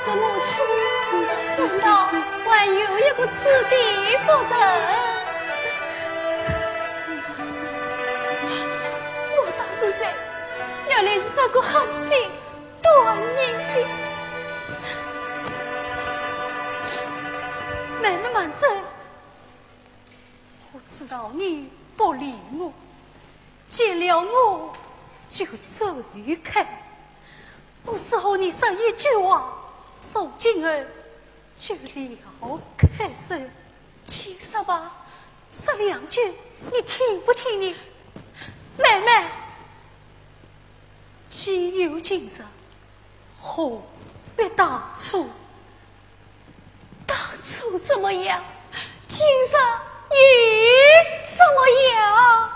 这母亲，难道还有一个子弟不成？我大叔在，原来是这个狠心断人的。慢慢慢走。 我知道你不理我，见了我就走开。我只和你说一句话，从今后就离开这。请说吧，说两句，你听不听呢？妹妹，既有今日，何必当初？ 当初怎么样，今日又怎么样？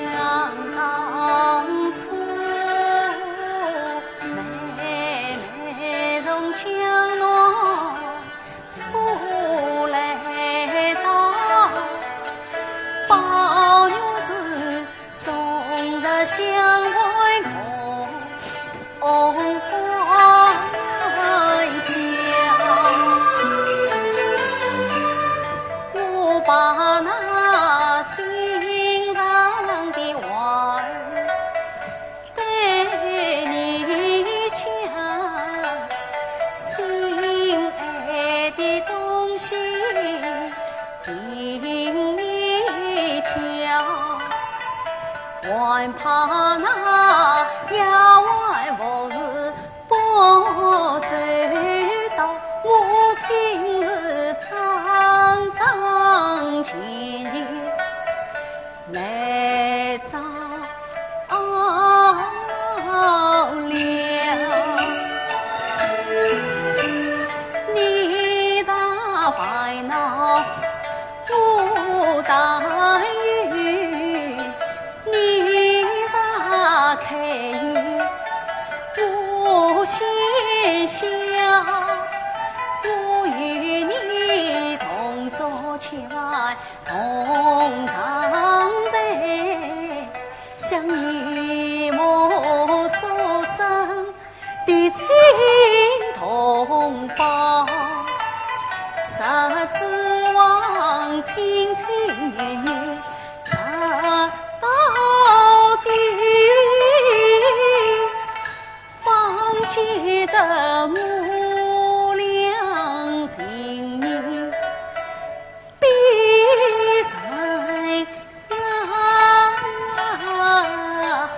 想当初，妹妹从江南 出来到，宝玉是终日相伴同欢笑。我把那心上的话儿 对你讲，心爱的东西听你挑，还怕那丫鬟服侍不周到，我今日桩桩件件 来找了。你大烦恼，我大忧，你大开心，我先笑，我与你同坐前 同长醉，想你我所生的亲同胞，十指望亲亲密密，直到底，方记得我俩情谊。 比谁那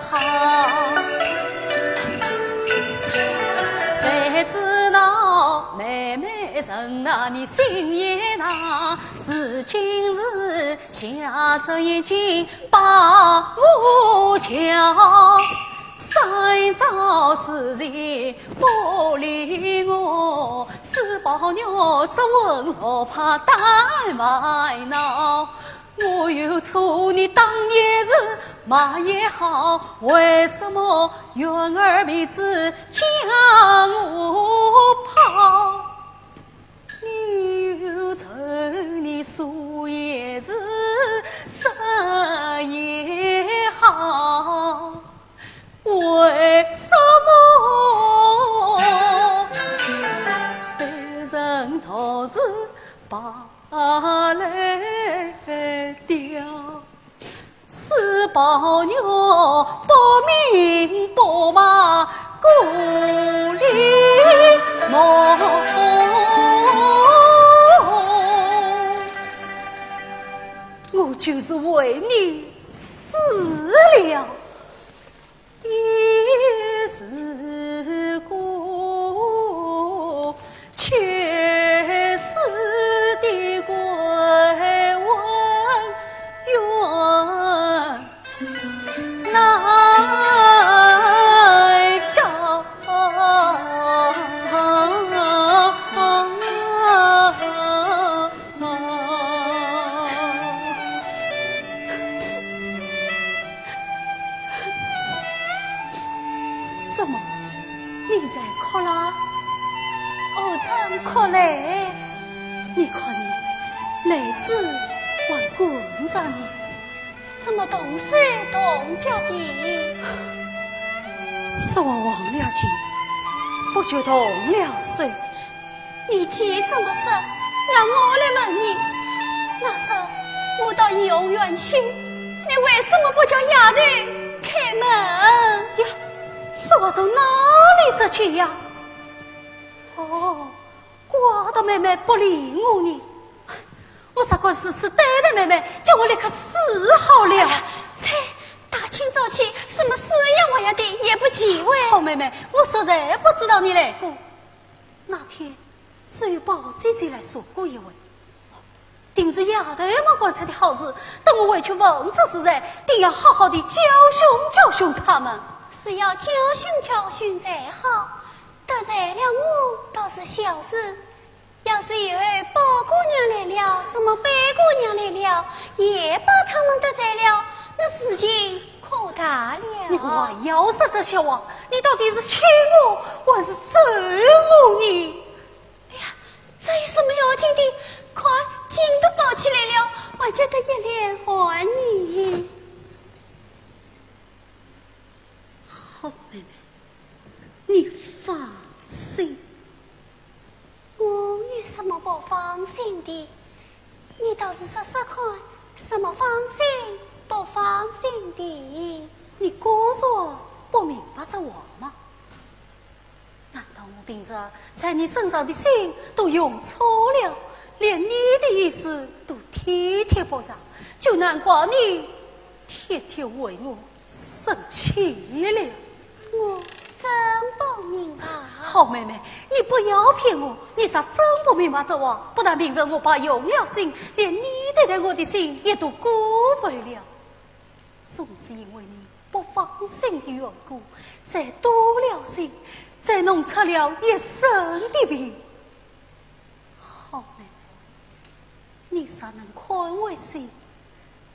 好。谁知道妹妹人啊，你心也大，是今日瞎着眼睛把我叫。 三朝之前不理我，是宝玉作文落怕打烦恼。我有错，你打也是，骂也好，为什么怨儿面子将我抛？ 你有仇，你说也是，说也好，为什么被人昨日把来掉？ 是宝玉不明不白故里梦。我就是为你死了，也是怎么，你在哭啦？我怎哭嘞？你看你，泪珠还滚着呢，怎么动手动脚的？是我忘了情，不觉动了手。 你既这么说，那我来问你，那日我到怡红院去，你为什么不叫丫头开门？呀，是我从哪里说起呀？哦，怪得妹妹不理我呢。我只管死死对待妹妹，叫我立刻死好了。哎呀，切，大清早起，什么死呀活呀的，也不忌讳。好妹妹，我实在不知道你来过。 那天，只有宝姐姐来说过一回，定是丫头们干出的好事，等我回去问着是谁，定要好好地教训教训她们。是要教训教训才好，得罪了我倒是小事，要是以后宝姑娘来了，什么贝姑娘来了，也把她们得罪了，那事情 可大了。你还要说这些话？你到底是气我还是咒我呢？哎呀，这有什么要紧的？快，筋都暴起来了，还急得一脸汗呢。好妹妹，你放心。 我有什么不放心的？你倒是说说看，什么放心不放心的？你果然不明白这话吗？难道我平日在你身上的心都用错了，连你的意思都体贴不上，就难怪你天天为我 生气了。我真不明白。好妹妹，你不要骗我，你若真不明白这话，不但平日我白用了心，连你对待我的心也都辜负了。总是因为你不放心的缘故，才多了心，才弄出了一身的病。 好妹妹，你若能宽慰些，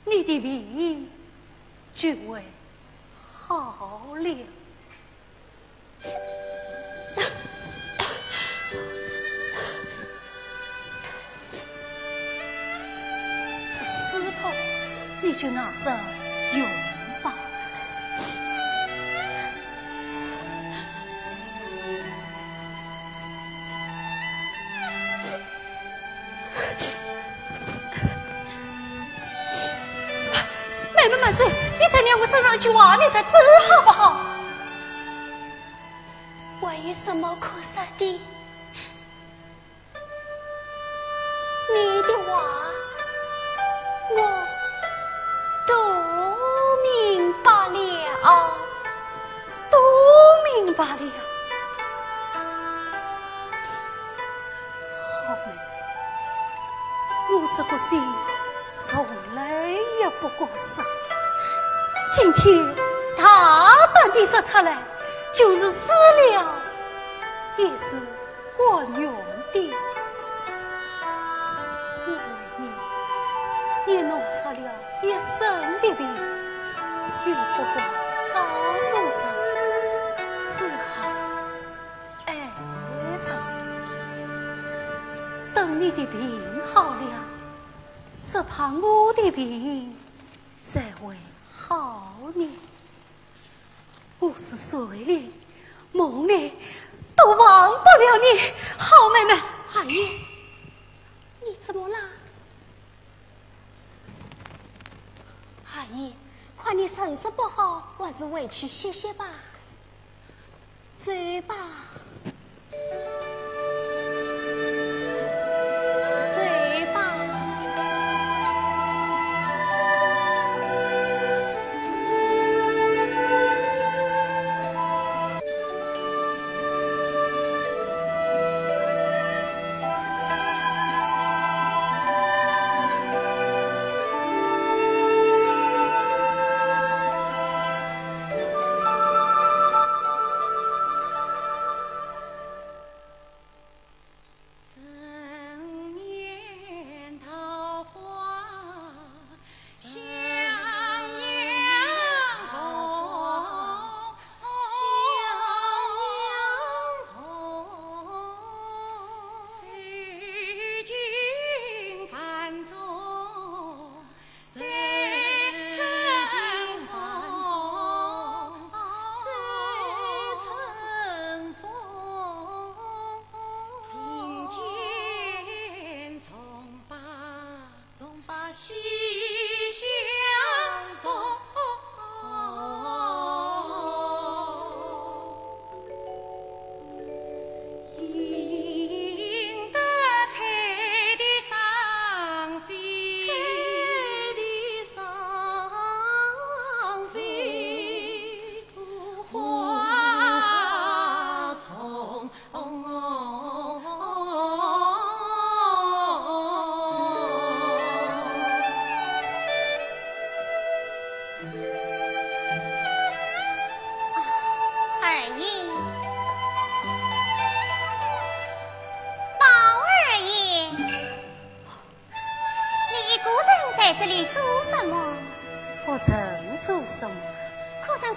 你的病就会好了。这石头，你就拿着用吧。 妹妹慢走，你再让我说上一句话，你再走好不好？还有什么可说的？你的话，我都明白了，都明白了。 好妹妹，我这个心从来也不敢说，今天大胆地说出来，就是死了也是甘愿的。我为你也弄出了一身的病，又不敢告诉人，只好 哎，等你的病好了，只怕我的病才会好呢。我是谁哩，梦里都忘不了你，好妹妹。二爷，你怎么啦？二爷，看你身子不好，还是回去歇歇吧。 走吧，走吧。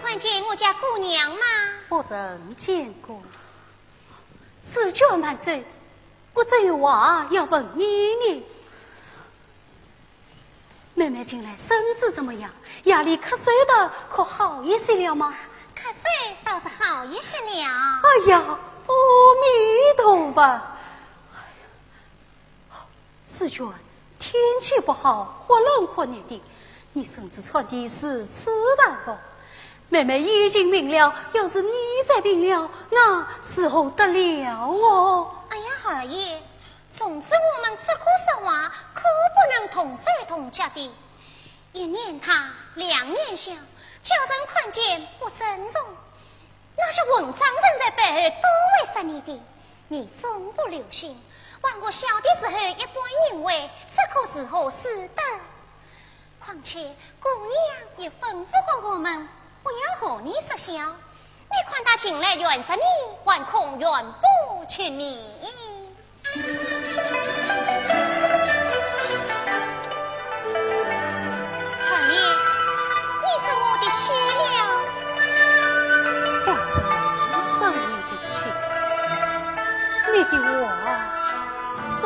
看见我家姑娘吗？不曾见过。紫鹃慢走，我正有话要问你呢。妹妹近来身子怎么样？夜里咳嗽的可好一些了吗？咳嗽倒是好一些了。哎呀，阿弥陀佛！ 紫鹃，天气不好，忽冷忽热的，你身子穿的如此单薄。妹妹已经病了，要是你再病了，那如何得了哦？哎呀，二爷，从此我们只可说话，可不能动手动脚的。一年大，两年小，叫人看见不尊重。 那些混账人在背后都会说你的，你总不留心，还和小的时候一般行为，这可如何使得？况且姑娘也吩咐过我们，不要和你说笑。你看她近来怨着你，还恐怨不起你。 二爷，你生我的气了？不曾生你的气，你的话说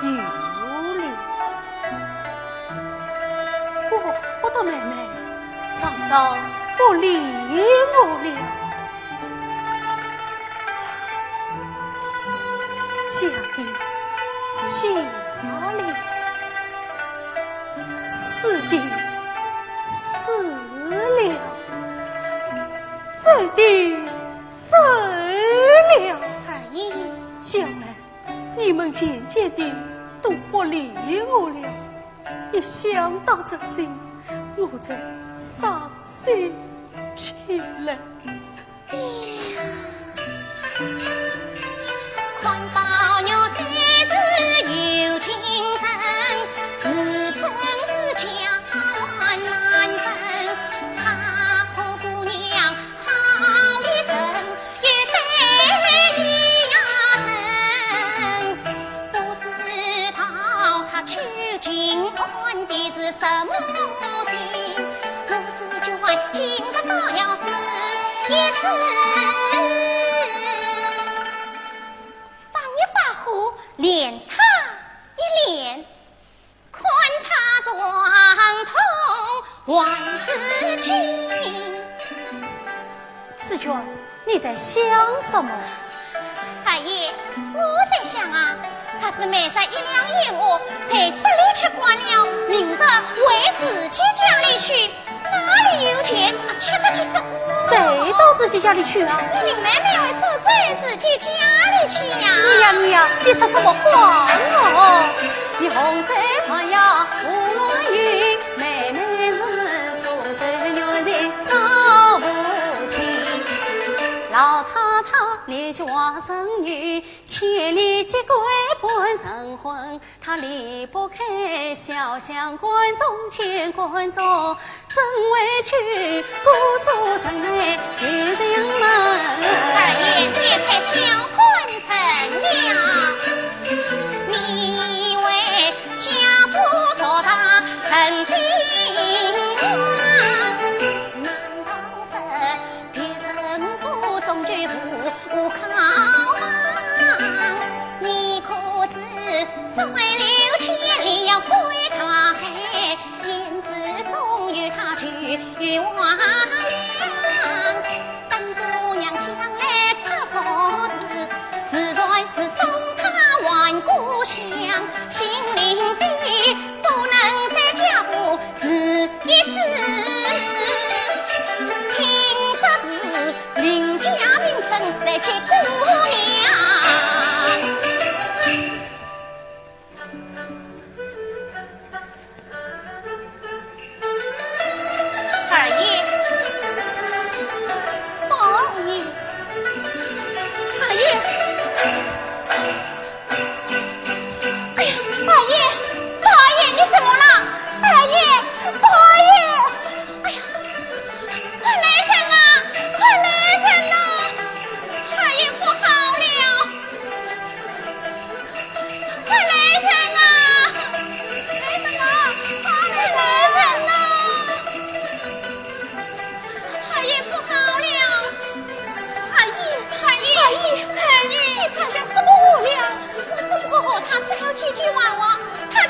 得有理。我不得妹妹，常常不理我了。 小的下了，死的死了，走的走了。二爷，将来你们渐渐的都不理我了，一想到这些，我就伤心起来。 放一把火，炼他一炼，看他是黄铜还是金。紫鹃， 你在想什么？二爷，我在想啊，他是卖仔一两燕窝，在这里吃惯了，明日回自己家里去，哪里有钱啊，吃得起这个？谁到自己家里去啊？林妹妹会住在自己家里去呀。你呀，你呀，你说什么话哦？你红嘴花呀，胡乱语，妹妹是做仔女人 老太太，你是外甥女，千里结归半成婚，她离不开小相观众、钱观众，真委屈，故作真美就像门。二爷，别太小看人了，你为家不做大，很心酸。难道是 别人不中就不靠望，你可知水流千里要归大海，胭脂终于她去亡了。等姑娘将来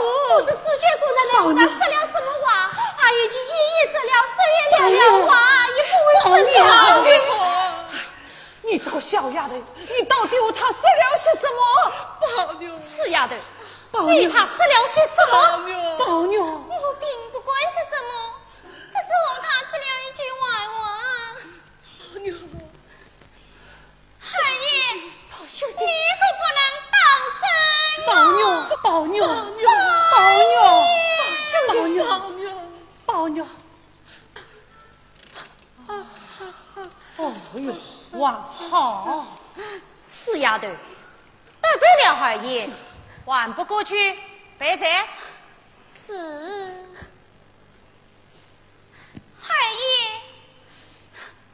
我这四句姑娘来，我说了什么话？阿爷就一一说了，这一两两话，也不会说了。宝玉，你这个小丫头，你到底和他说了些什么？宝玉。死丫头，宝玉，你和他说了些什么？宝玉。宝玉。我并不敢说什么，只是和他说了一句玩话。宝玉。二爷，宝兄弟，你可不能当真哦。宝玉，宝玉，宝玉，宝兄弟，宝玉，宝玉。哦哟，还好。死丫头，得罪了二爷，还不过去赔罪？是。 二爷，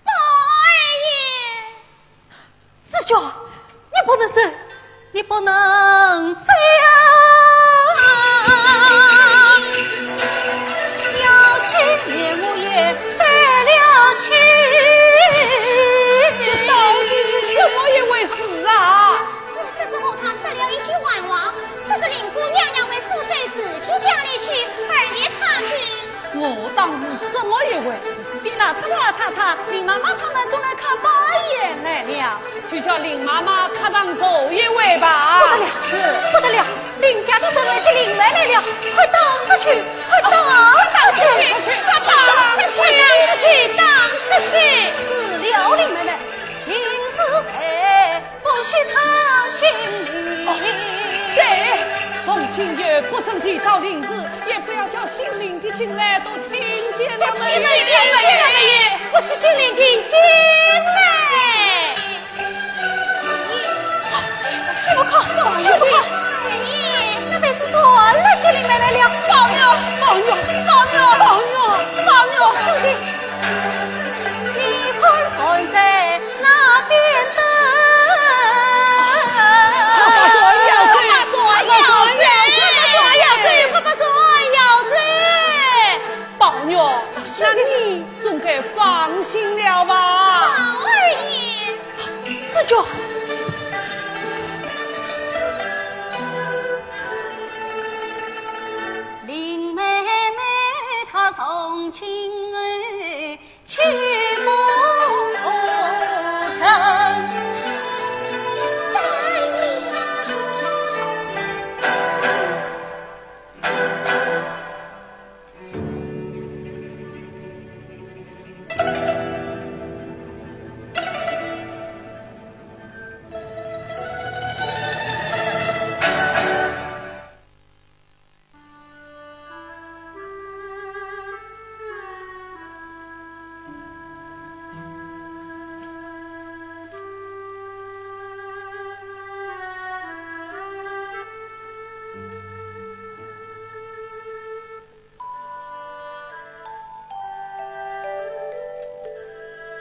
宝二爷。紫鹃，你不能走，你不能走啊！要紧，我也走了去。这到底是怎么一回事啊？我只是和他说了一句玩话，说是林姑娘要回苏州自己家里去，二爷他就…… 我当是什么一回事，比那个老太太、林妈妈他们都来看宝二爷来了。就叫林妈妈看上这一回吧。不得了，是。不得了，林家的人来接林妹妹了，快打出去，快打出去，快打出去，快打出去，打出去，打出去。死了林妹妹，林子培。 不许他姓林。哦，对，从今也不准提到林字，也不要叫姓林的进来，都听见了没有？听见了没有？不许姓林的进来。你不看，你不看，那便是断了这林妹妹了。宝玉，宝玉，宝玉，宝玉，兄弟。 你看站在那边的。快把断腰斩，快把断腰斩，快把断腰斩，快把断腰斩！宝玉，那你总该放心了吧？宝二爷。紫鹃。林妹妹她从今后 去不成。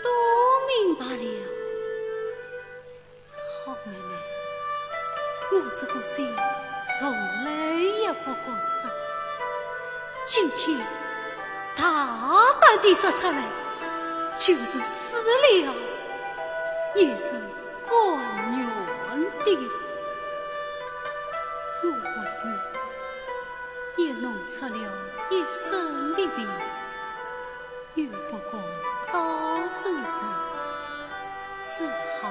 都明白了。 好妹妹，我这个心从来也不敢说，今天大胆地说出来，就是死了也是甘愿的。我为你也弄出了一身的病， 又不敢告诉人，只好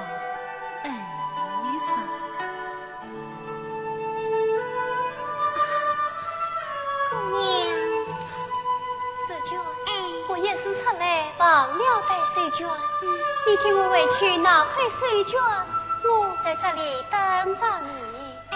挨上。姑娘。紫鹃，哎。我一时出来忘了带手绢，嗯。你替我回去拿块手绢，我在这里等着你。哎。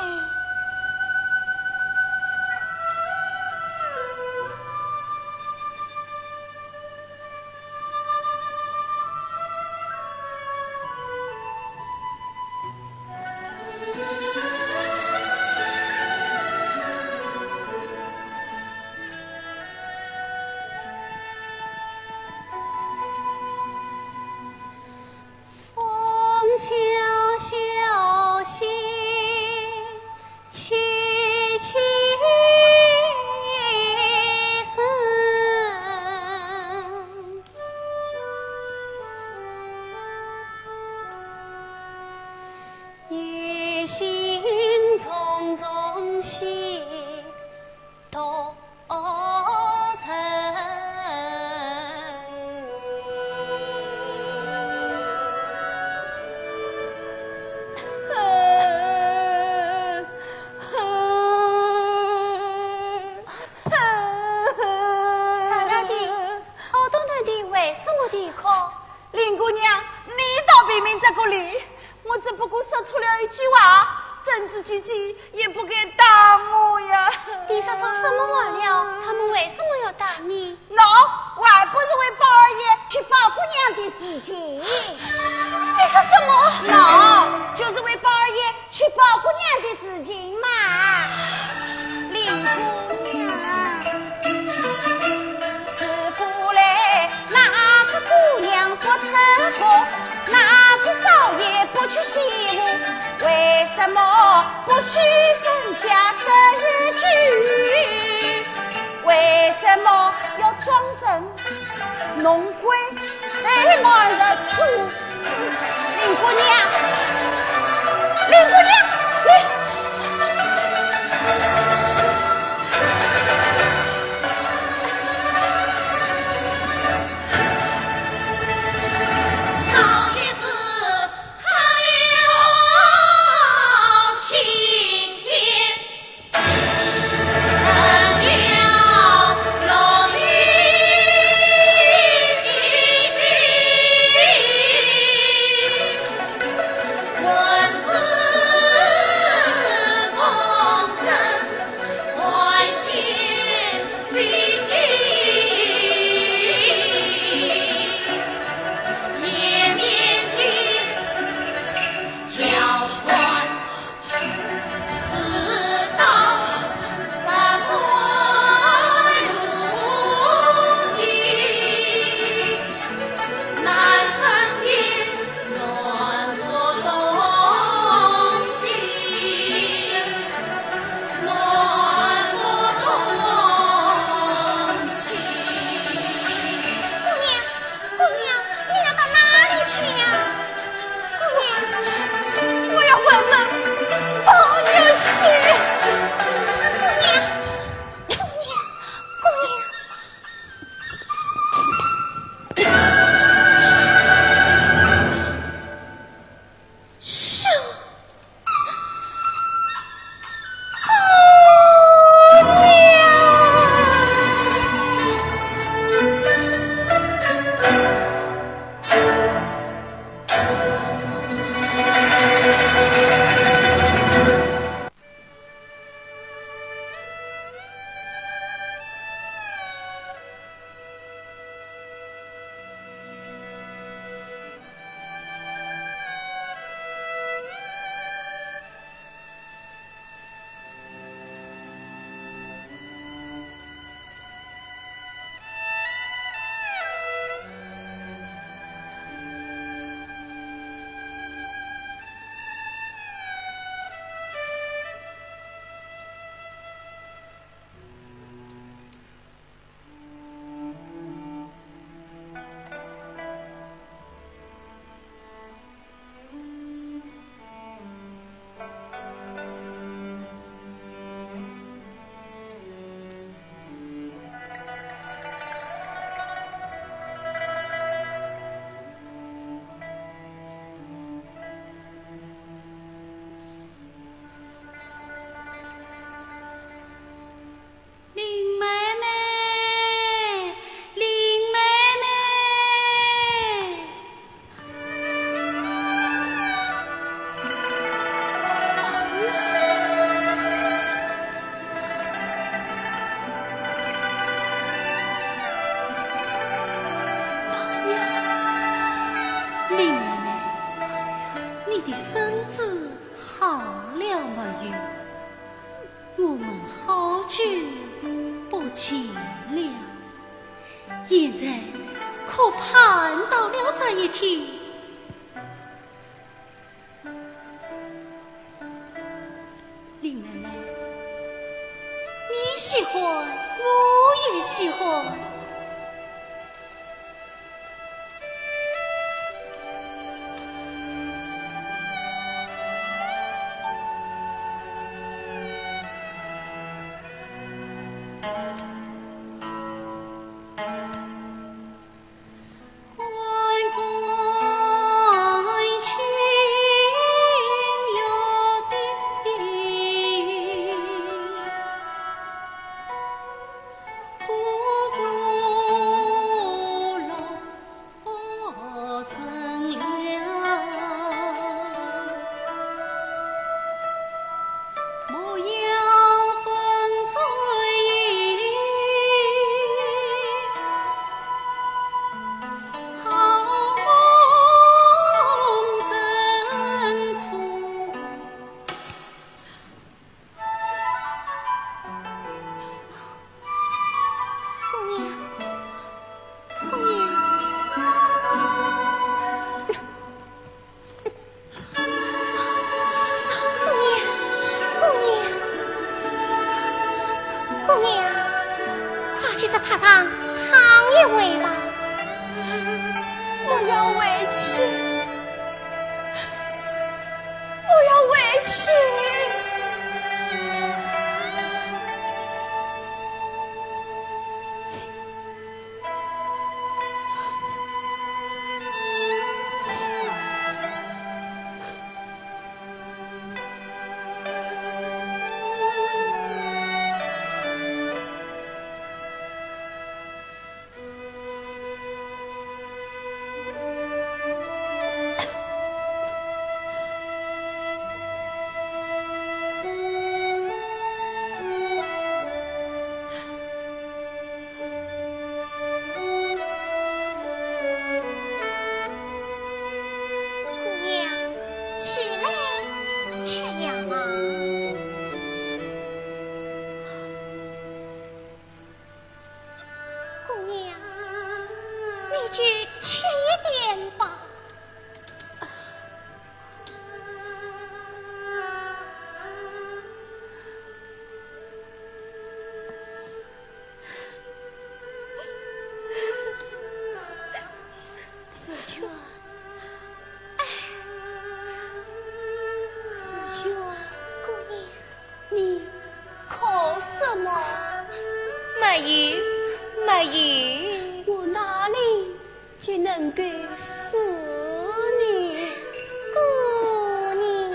风萧萧林姑娘，你倒评评这个理，我只不过说错了一句话，珍珠姐姐也不该打我呀。你说错什么话了？他们为什么要打你？喏，还不是为宝二爷娶宝姑娘的事情。你说什么？喏，就是为宝二爷娶宝姑娘的事情嘛。林姑娘，自古来哪个姑娘不成功，哪个少爷不娶媳妇？为什么不许人家这一句？为什么要装神弄鬼，哎，瞒着出？林姑娘，林姑娘，你。姑娘，你要到哪里去呀？姑娘，我要问问宝玉去。姑娘，姑娘，姑娘。 林妹妹，林妹妹。林妹妹，你的身子好了没有？ 我们好久不见了，现在可盼到了这一天。林妹妹，你喜欢，我也喜欢。你就吃一点吧。紫鹃，哎，紫鹃，姑娘，你哭什么？没有，没有。我哪里 就能够使你姑娘。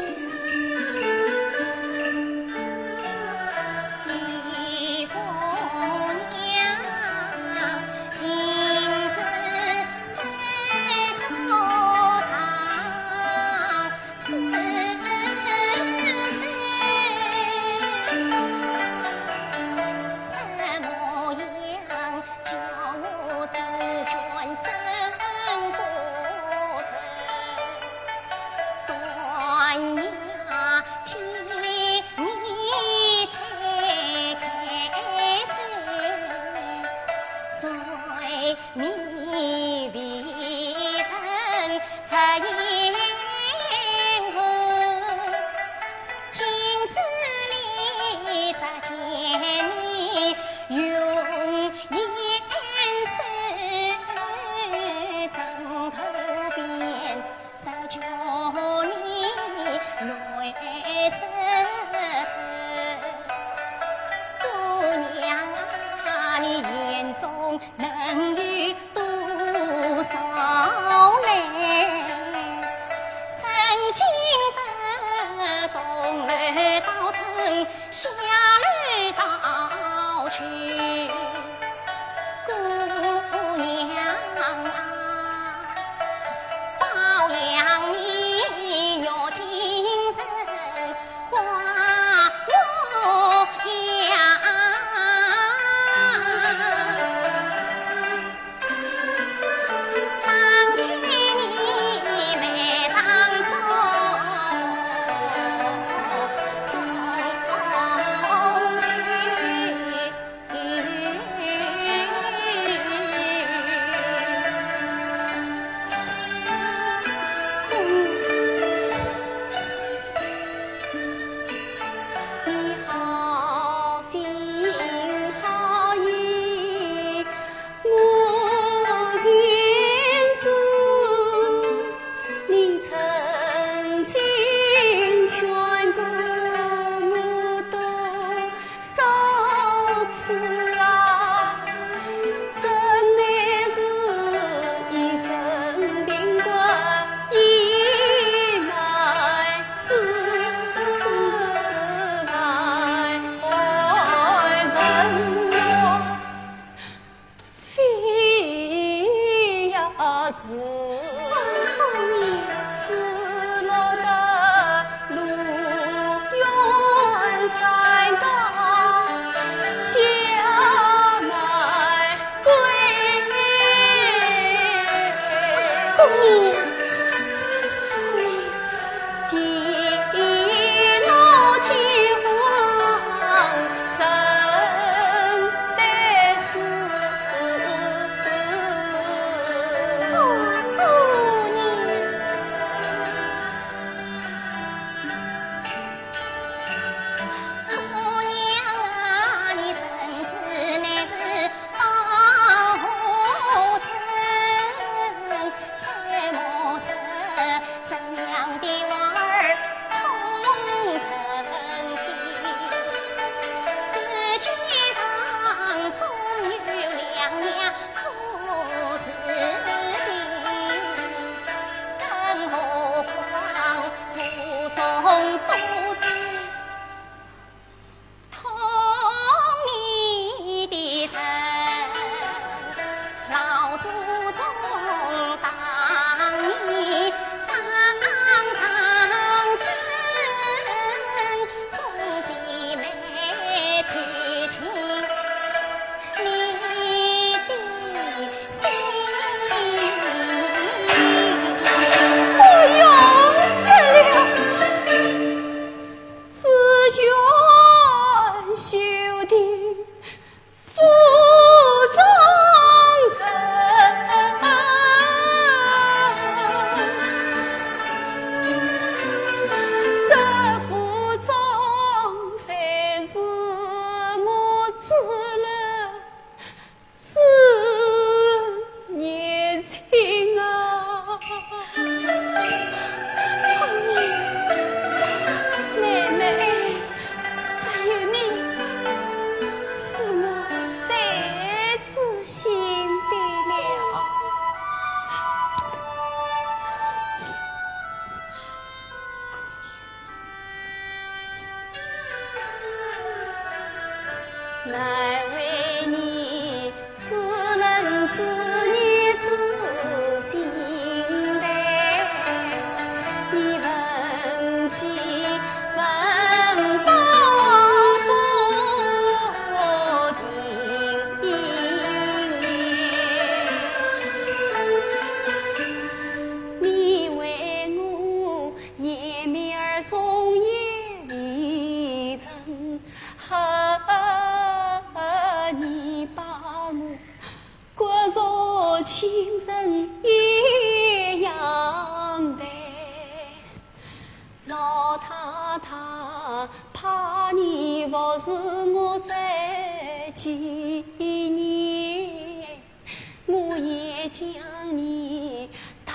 将你当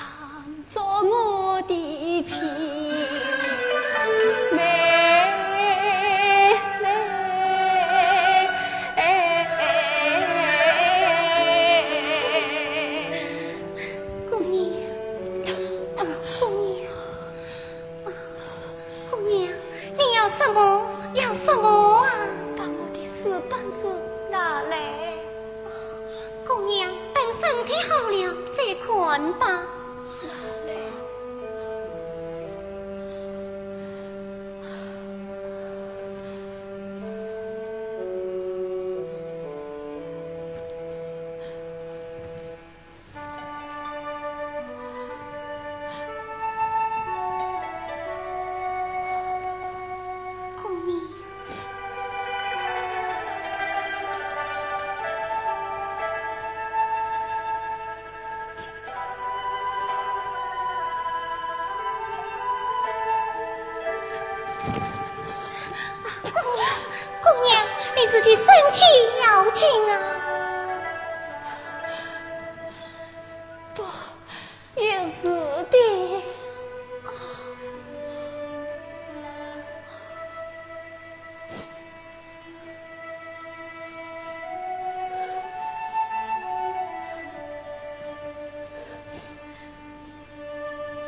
作我的亲妹妹。姑娘，姑娘，姑娘，你要什么？要什么啊？把我的丝缎子拿来。姑娘，等身体好了再看吧。拿来。姑娘。 姑娘，姑娘，你自己身体要紧啊。不，也是的。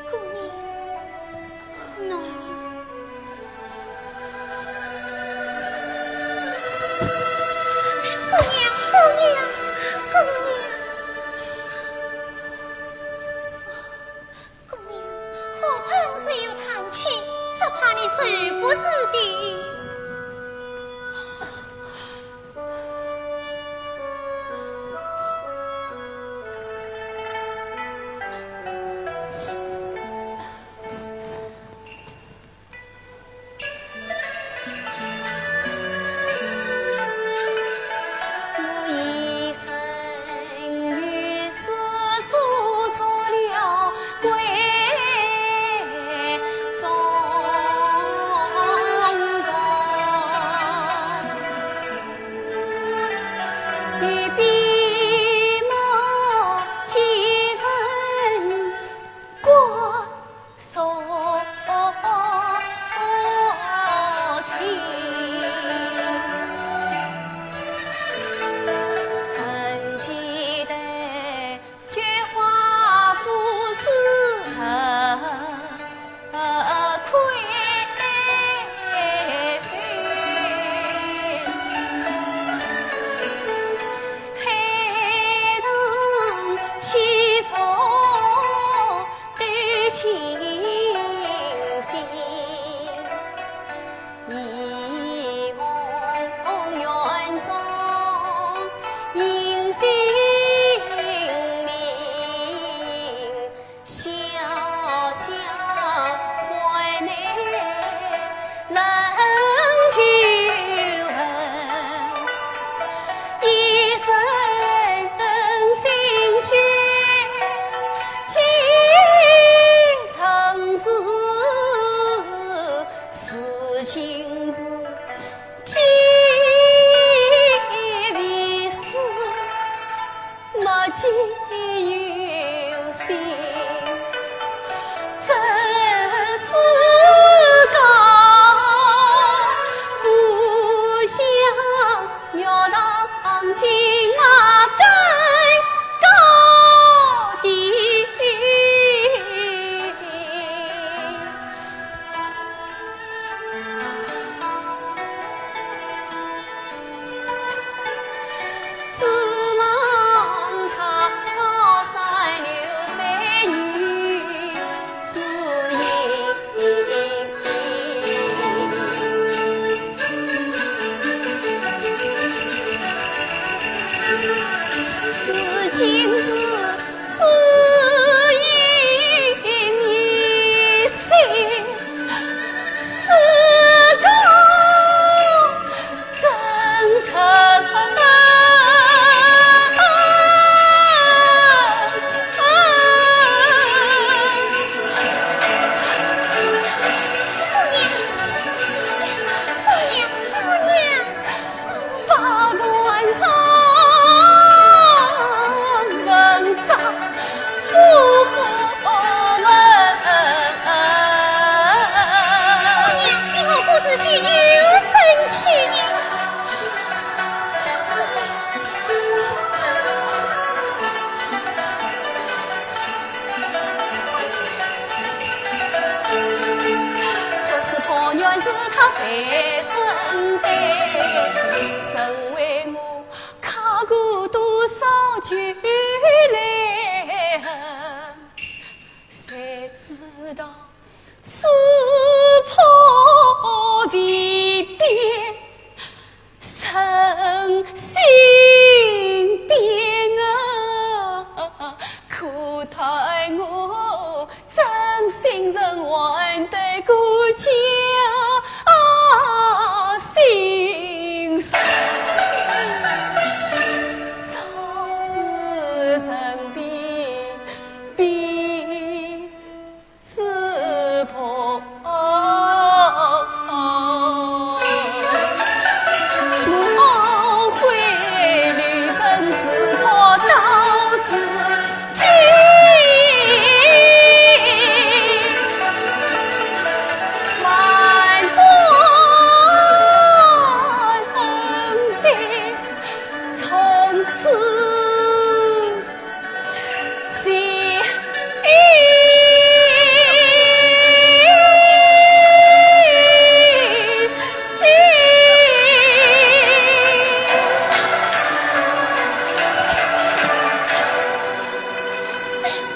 姑娘，喏。姑娘，姑娘，姑娘。 姑娘，火盆只有炭气，只怕你受不住的。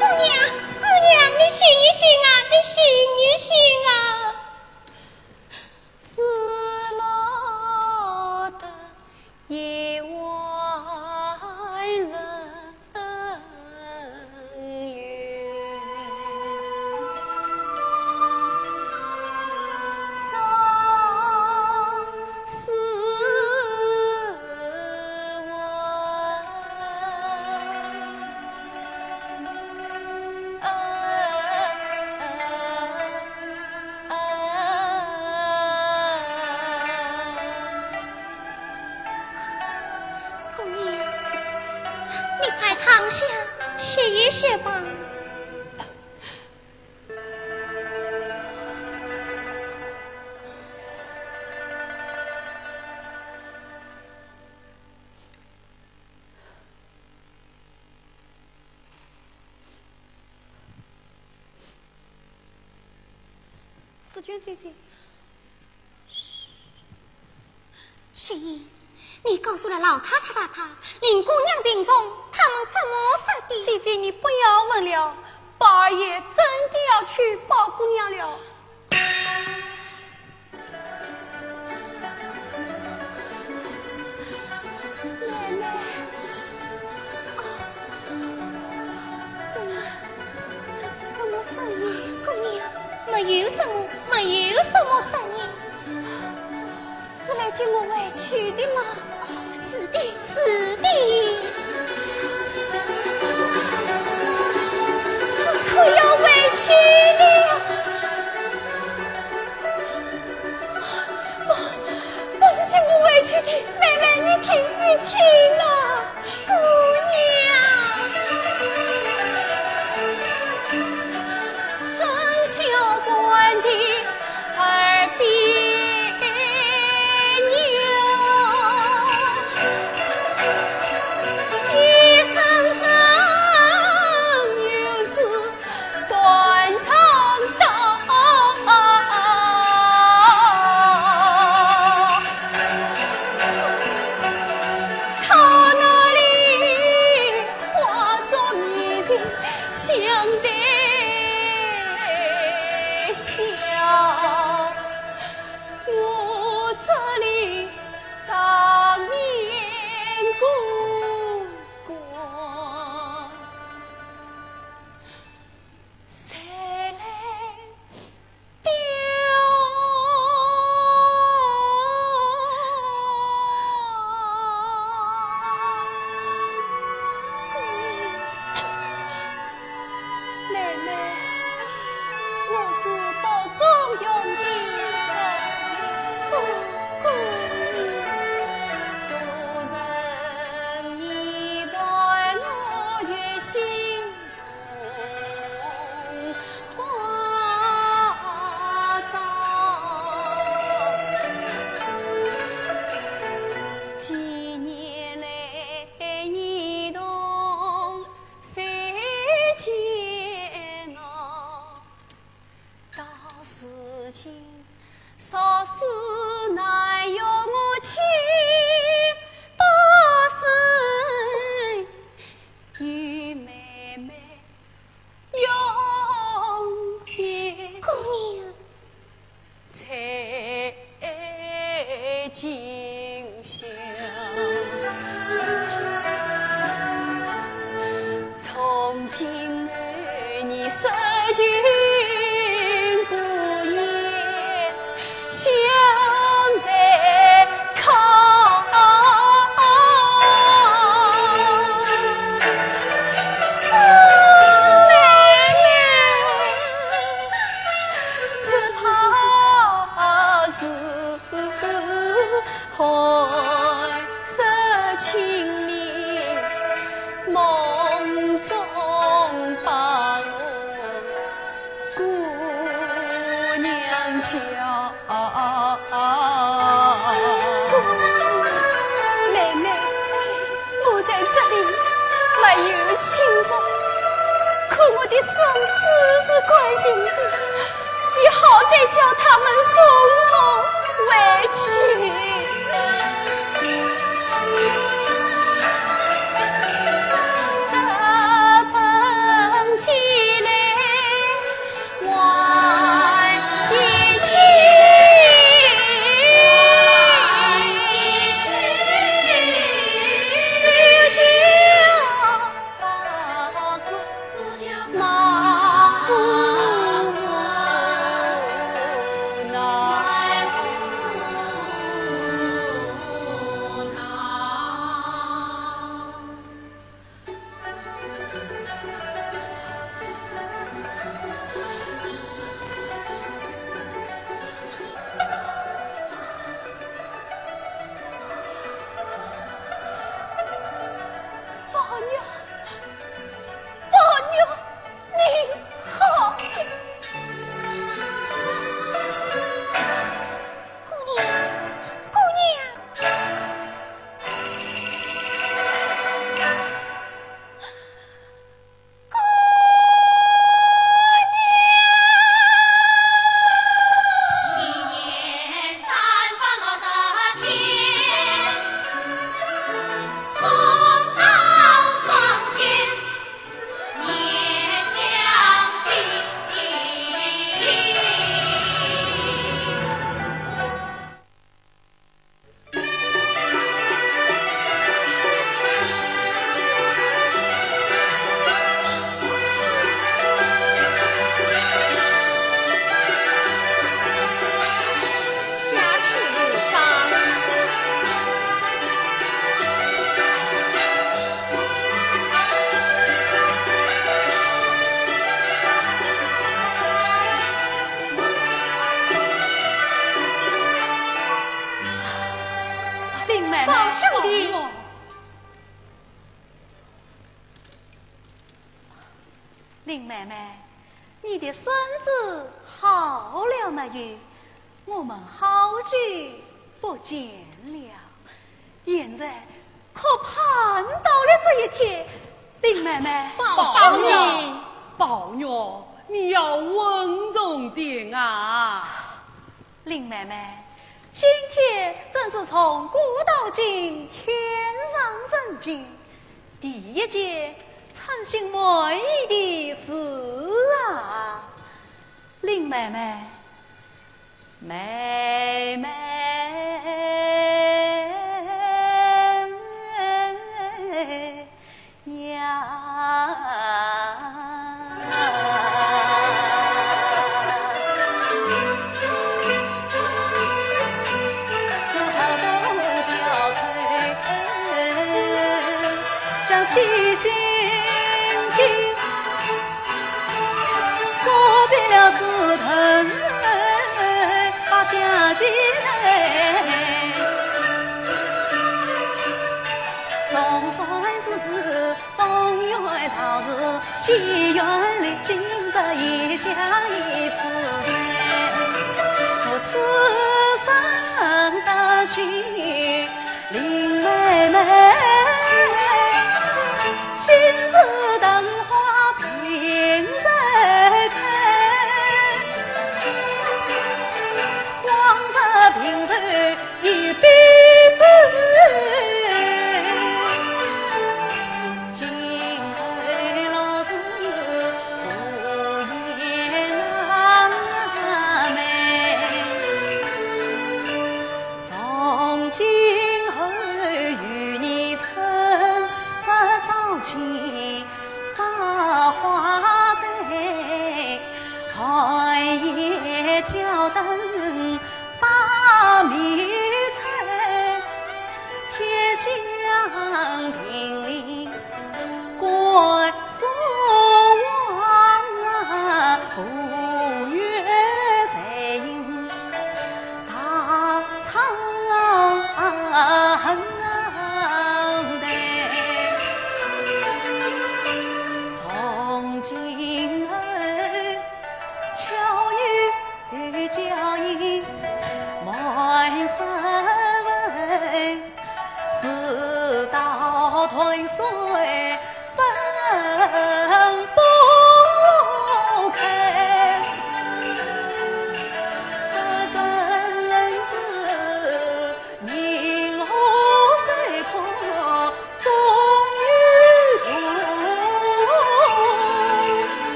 姑娘，姑娘，你醒一醒啊，你醒一醒啊！姑娘，你快躺下，歇一歇吧。 紫鹃姐姐。雪雁，你告诉了老太太、太太，林姑娘病重，他们怎么说的？姐姐，你不要问了，宝二爷真的要娶宝姑娘了。 奶奶，啊，怎么，怎么声音？姑娘，没有什么，没有什么声音。是来接我回去的吗？哦，是的，是的。我可要回去了。 不，不是接我回去的，妹妹，你听，你听啊，姑娘。妹妹，我在这里没有亲人，可我的孙子是关心的，你好歹叫他们送我回去。宝玉，宝玉，你好。姑娘，姑娘。林妹妹，宝兄弟。林妹妹，你的孙子好了没有？我们好久不见了。 现在可盼到了这一天，林妹妹。宝玉，宝玉，你要稳重点啊！林妹妹，今天正是从古到今天上人间，第一件称心满意的事啊！林妹妹， 妹妹呀。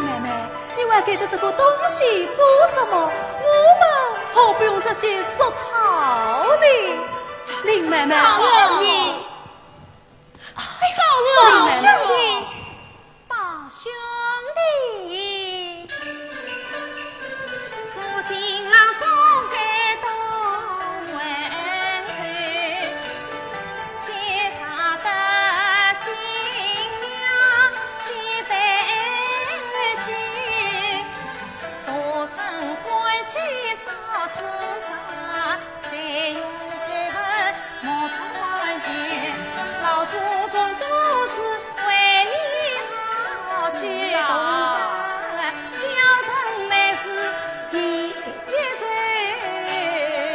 妹妹，你还给着这个东西做什么？我们何必用这些俗套呢？林妹妹，宝玉。哎，宝玉。林妹妹。宝兄弟。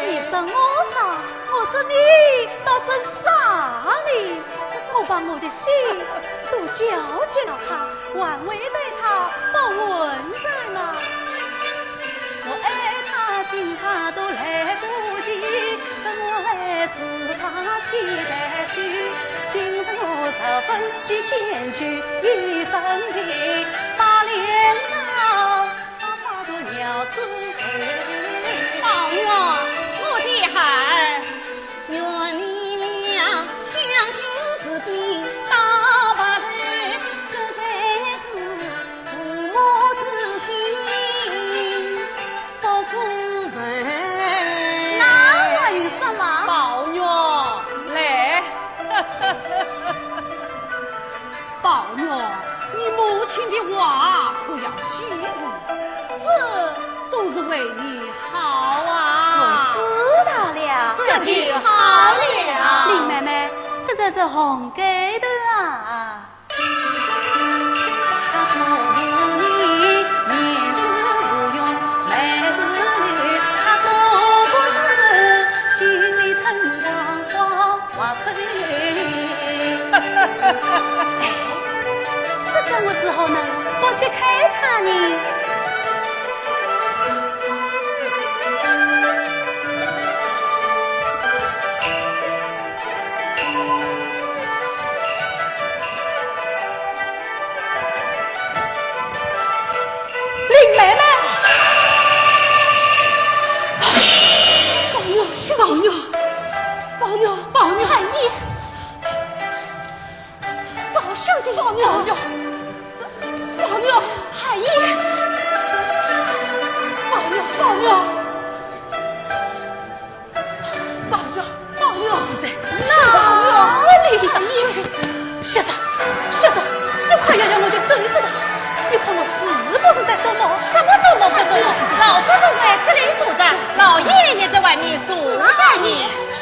你说我傻，我说你倒真傻呢。这才把我的心都交给了他，还会对他不温存吗？我爱他，今他都来不及，等我来自他期待去，今日我十分去前去，一生的把脸上。 宝玉，我的孩儿，愿你俩相敬如宾，到白头，这才是父母之心，不可分。那还用说吗？宝玉，来。 宝玉，你母亲的话可要记住，这都是为你好啊。我知道了。这就好了。林妹妹，这才是红盖头啊。 这叫我如何能不去看他呢？林妹妹！宝玉，宝玉，宝玉，宝玉！二爷！ 宝兄弟，宝玉，宝玉，二爷，宝玉，宝玉，宝玉，宝玉，哪里？二爷，歇着，歇着，你快要让我的手势吧！你看我是不是在做梦？怎么做梦不做梦？老祖宗在这里坐着，老爷也在外面坐着呢。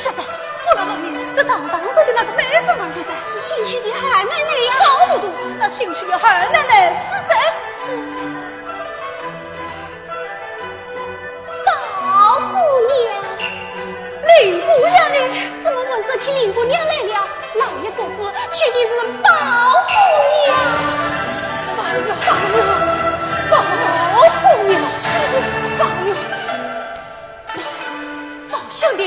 歇着，我来问你，这堂堂坐的那个妹子哪里在？ 姓许的二奶奶呀。搞糊涂，那姓许的二奶奶是谁？宝姑娘。林姑娘呢？怎么闻说起林姑娘来了？老爷做主娶的是宝姑娘。宝玉，宝玉，宝姑娘，宝玉。 宝兄弟，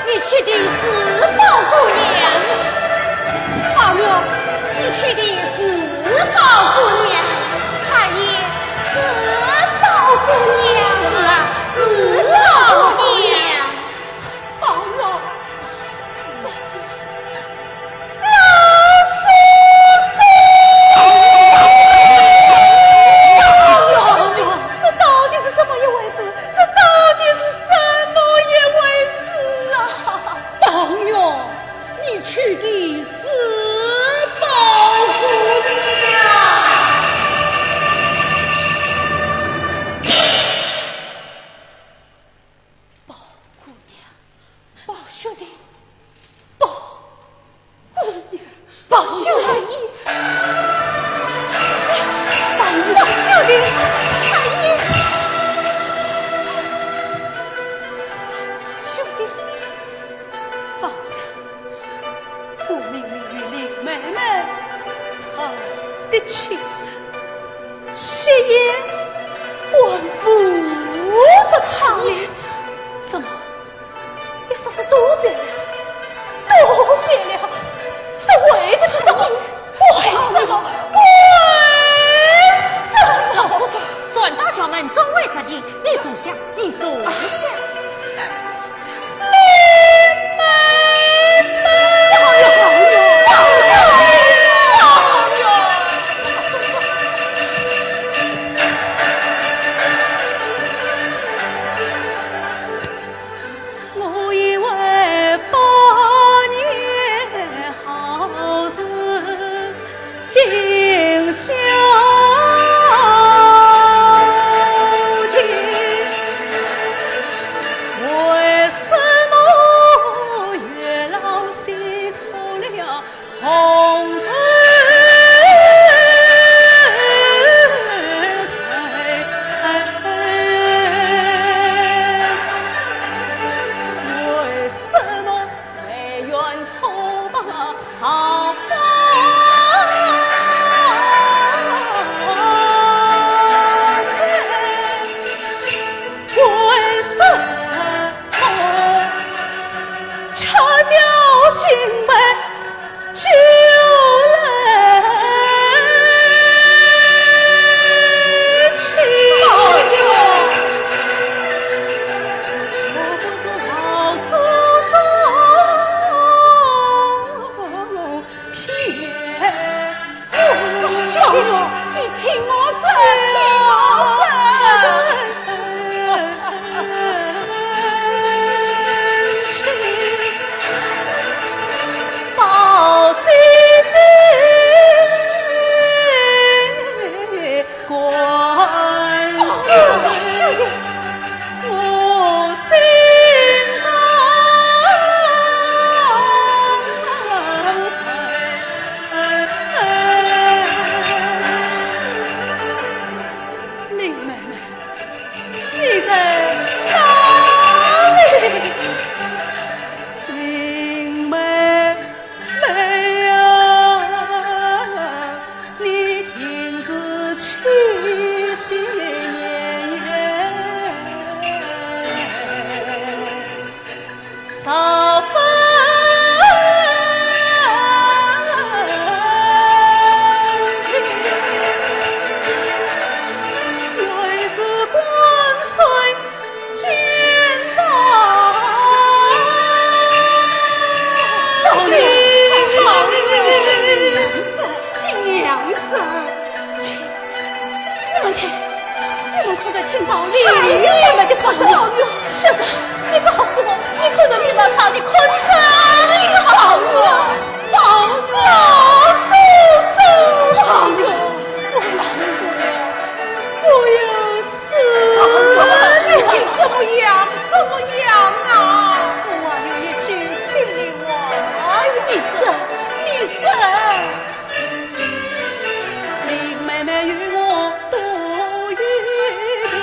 你娶的是宝姑娘。宝玉，你娶的是宝姑娘。二爷，是宝姑娘。是啊，是宝姑娘。宝玉， 老祖宗！这到底是怎么一回事？这到底是怎么一回事啊？宝玉，你娶的是宝姑娘。宝姑娘。 宝兄弟，宝姑娘，宝兄弟，宝兄弟，二爷，兄弟，宝，我明明与林妹妹成的亲， 谁也管不着她呢。怎么？你说是都变了，都变了，这为的是什么？为什么？为什么？宝玉，是的，你不好说，你看着你那他的困难，你好。宝玉，宝玉，宝玉，我老公，我要死了。你怎么样？怎么样啊？我还有一句心里话呀。你说，你说。林妹妹与我都有情，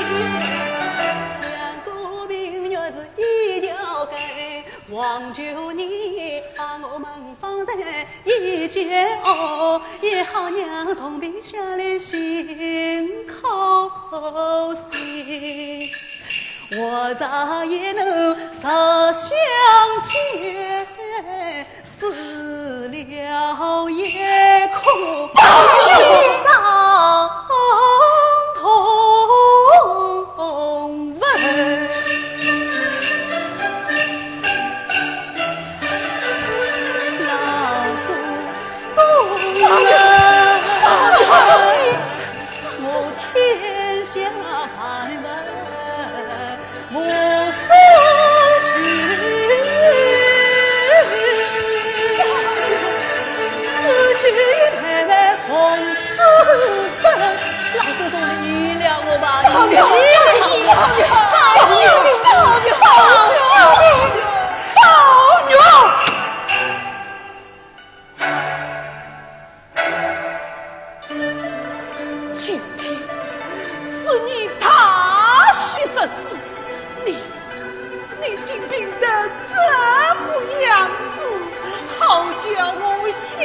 两个命运是一条根，望求你把我们放在一起哦，也好让同病相怜心靠心。 我再也能再相见，死了也可相同坟。老祖宗啊！我天下万物 我所求，只求妹妹从此生。老祖宗，你原谅我吧，宝玉，宝玉，宝玉，宝玉，宝玉。 今天是你大喜日子，你，你竟病得这副样子，好叫我心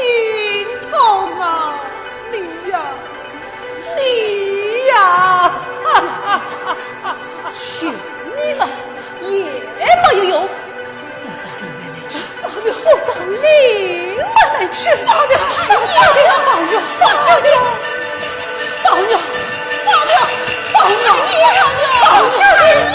痛啊！你呀，你呀！哈哈哈哈！求你了，也没有用。 我找林妹妹去。我找林妹妹去。宝玉，宝玉，宝玉，宝玉，宝玉，宝玉，宝玉。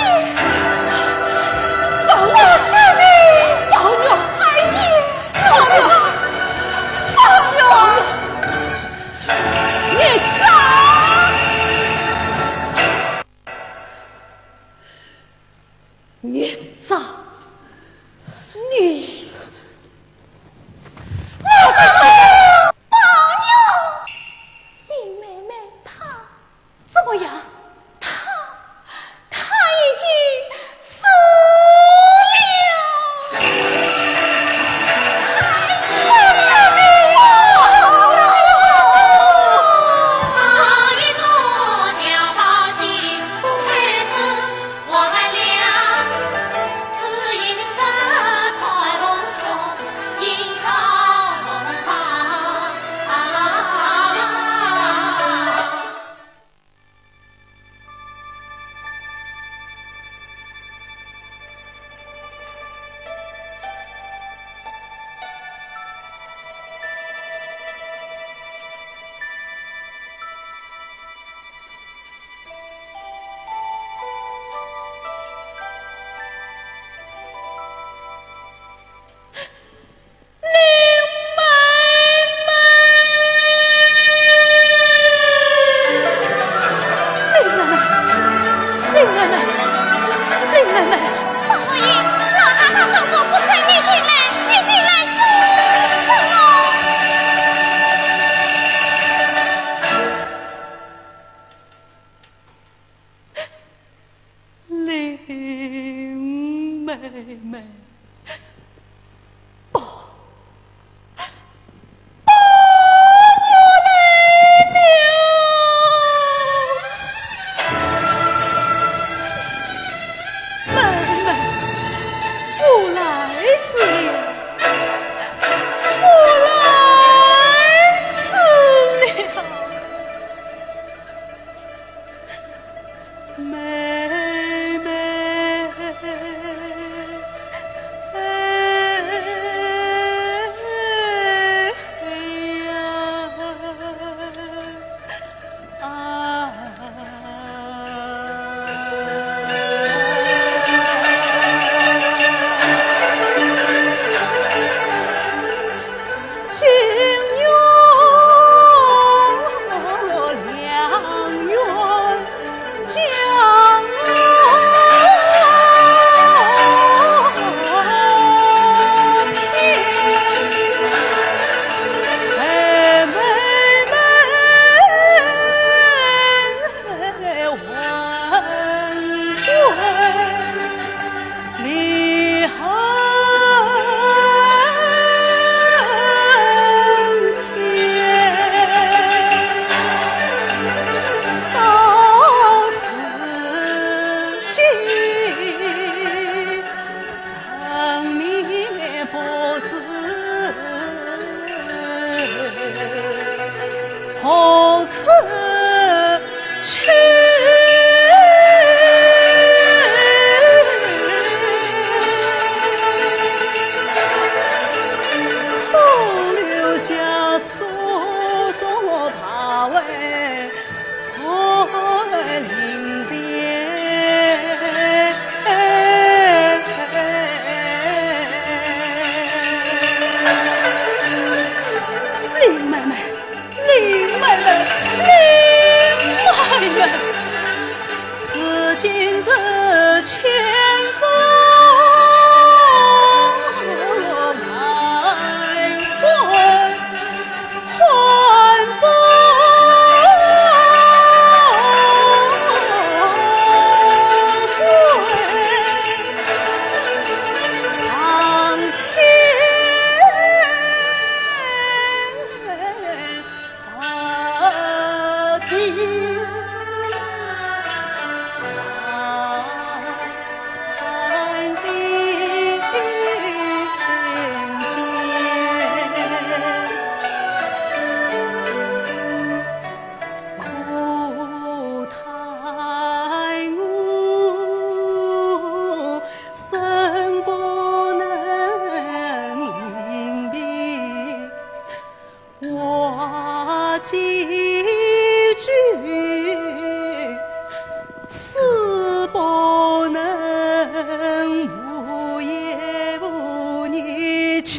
何处去？空留下素素怕为何林边。林妹妹， 林妹妹，林妹妹，如今是千冬寒冬，寒冬寒天。 话几句，死不能，无言无语去。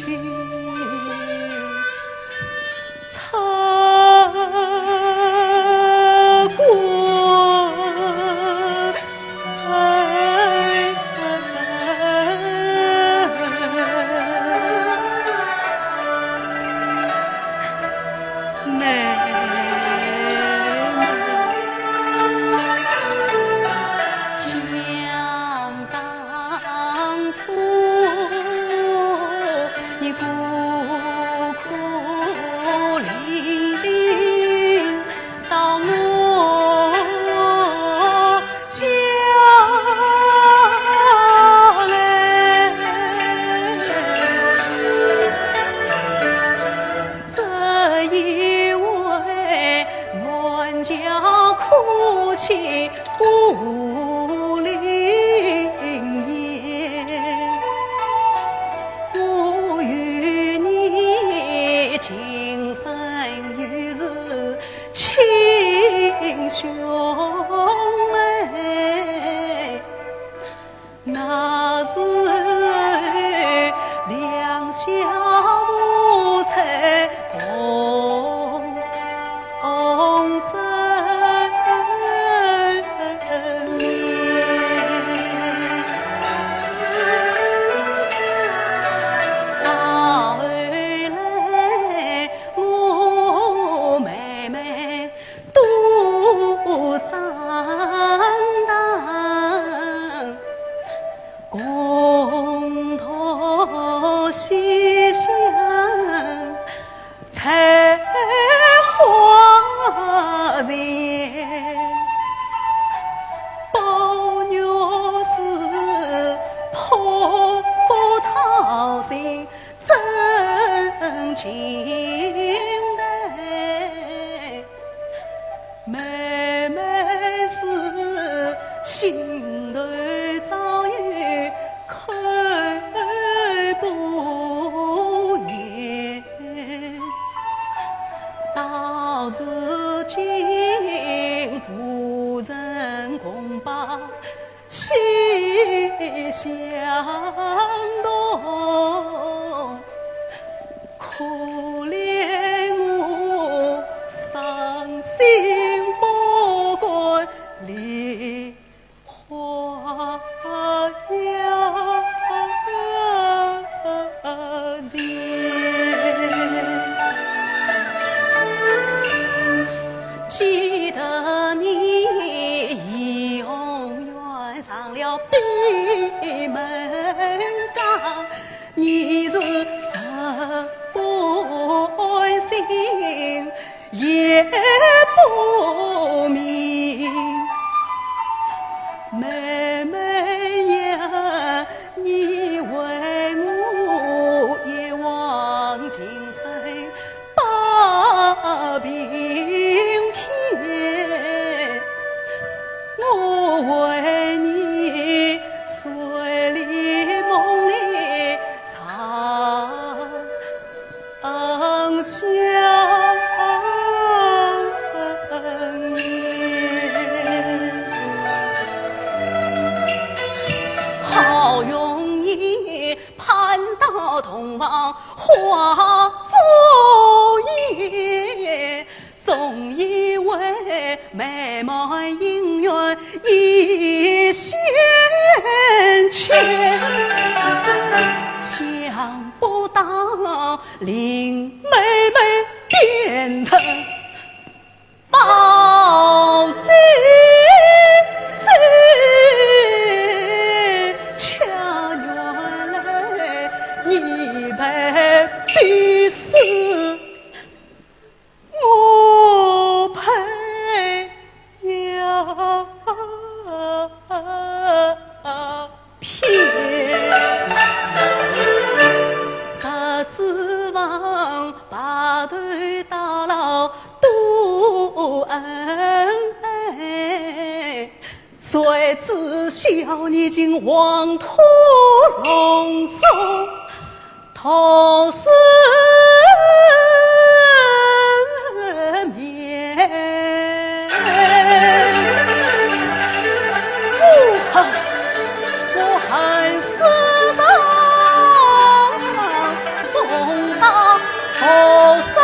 总以为美满姻缘一线牵，想不到令妹妹变成 报信巧，原来你被逼死，我配呀。 骗。十指房白头到老多恩爱，谁知晓你竟妄托龙宗， 同世面。我恨，我恨世上重大菩萨。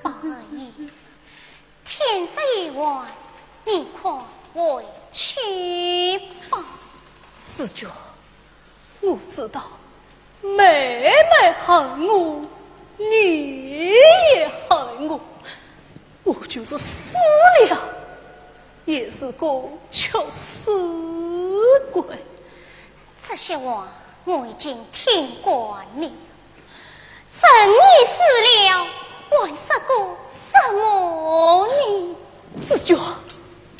宝二爷，天色已晚，你快回去吧。紫鹃， 我知道妹妹恨我，你也恨我，我就是死了，也是个屈死鬼。这些话我已经听惯了，人已死了，还说个什么呢？紫鹃，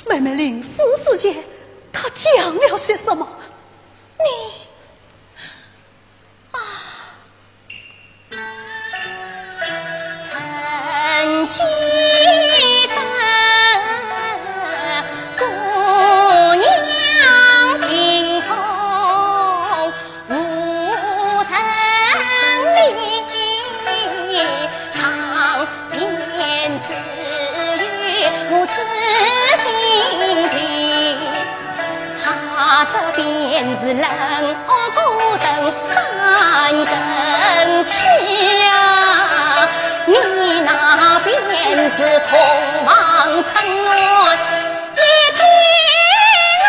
妹妹临死之前，她讲了些什么？ 你，啊。曾记得姑娘病痛无人理， 便知有我此心情，他这便是冷恶孤人三更起啊，你那便是同房春暖一天啊。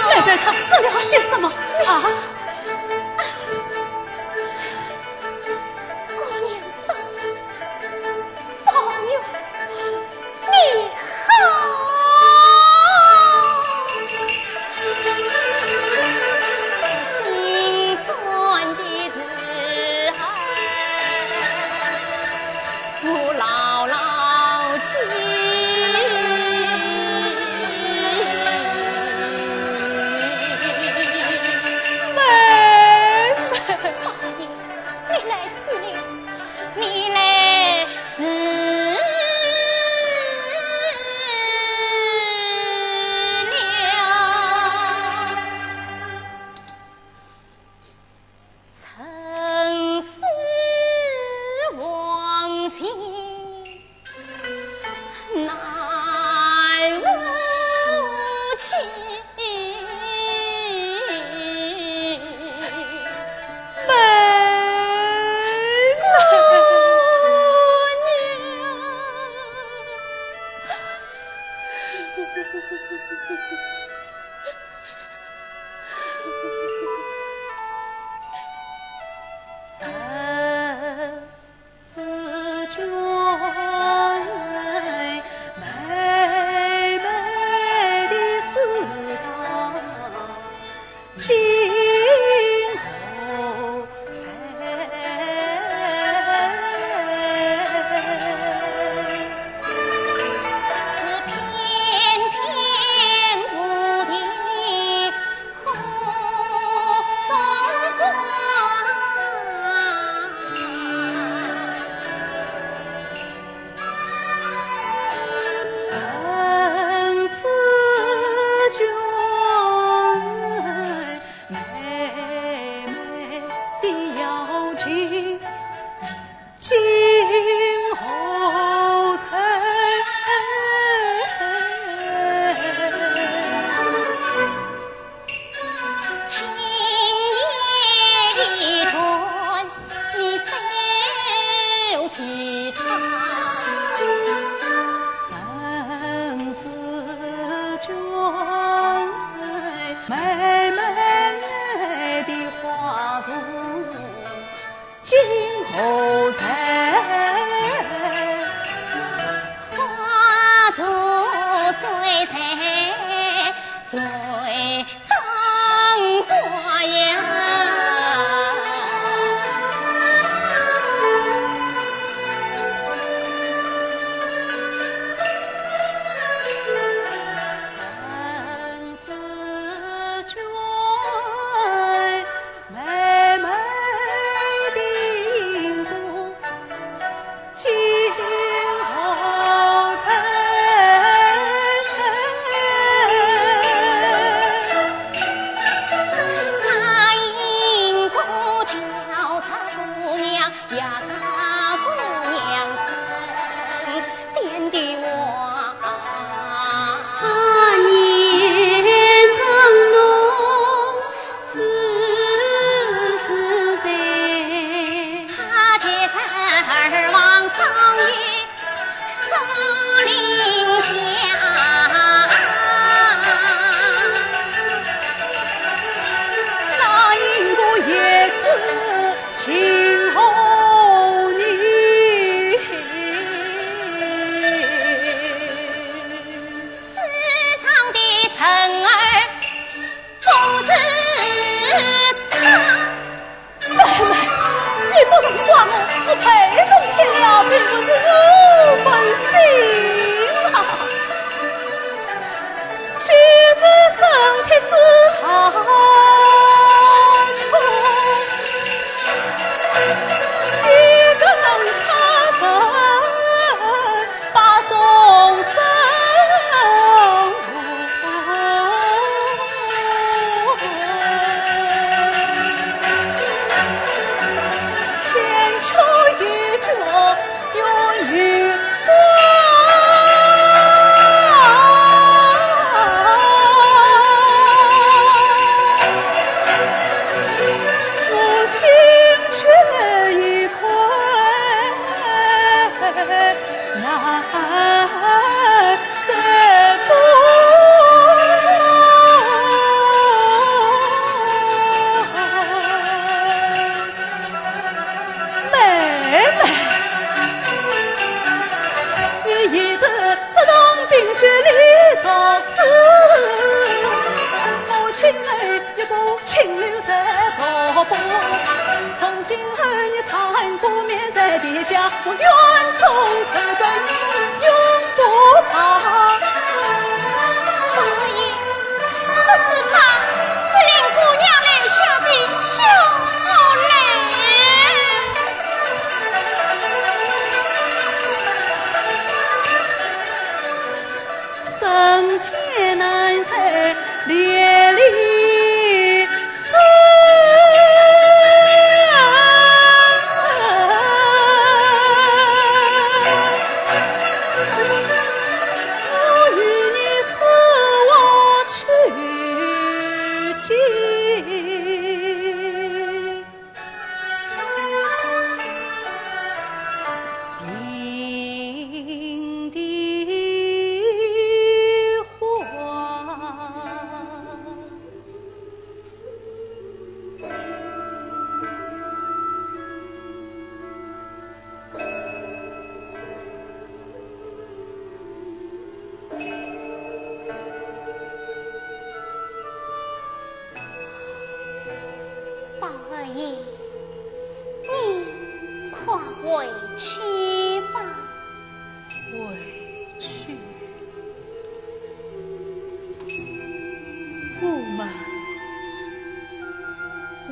妹妹，她说了些什么？啊？姑娘， 宝玉，你好。心酸的事啊，我牢牢记。妹妹，你不能怪我，我太动心了，并不是我本心啊。就是身体之好处，一个人他人把众生宝二爷，你快回去吧。回去？我们回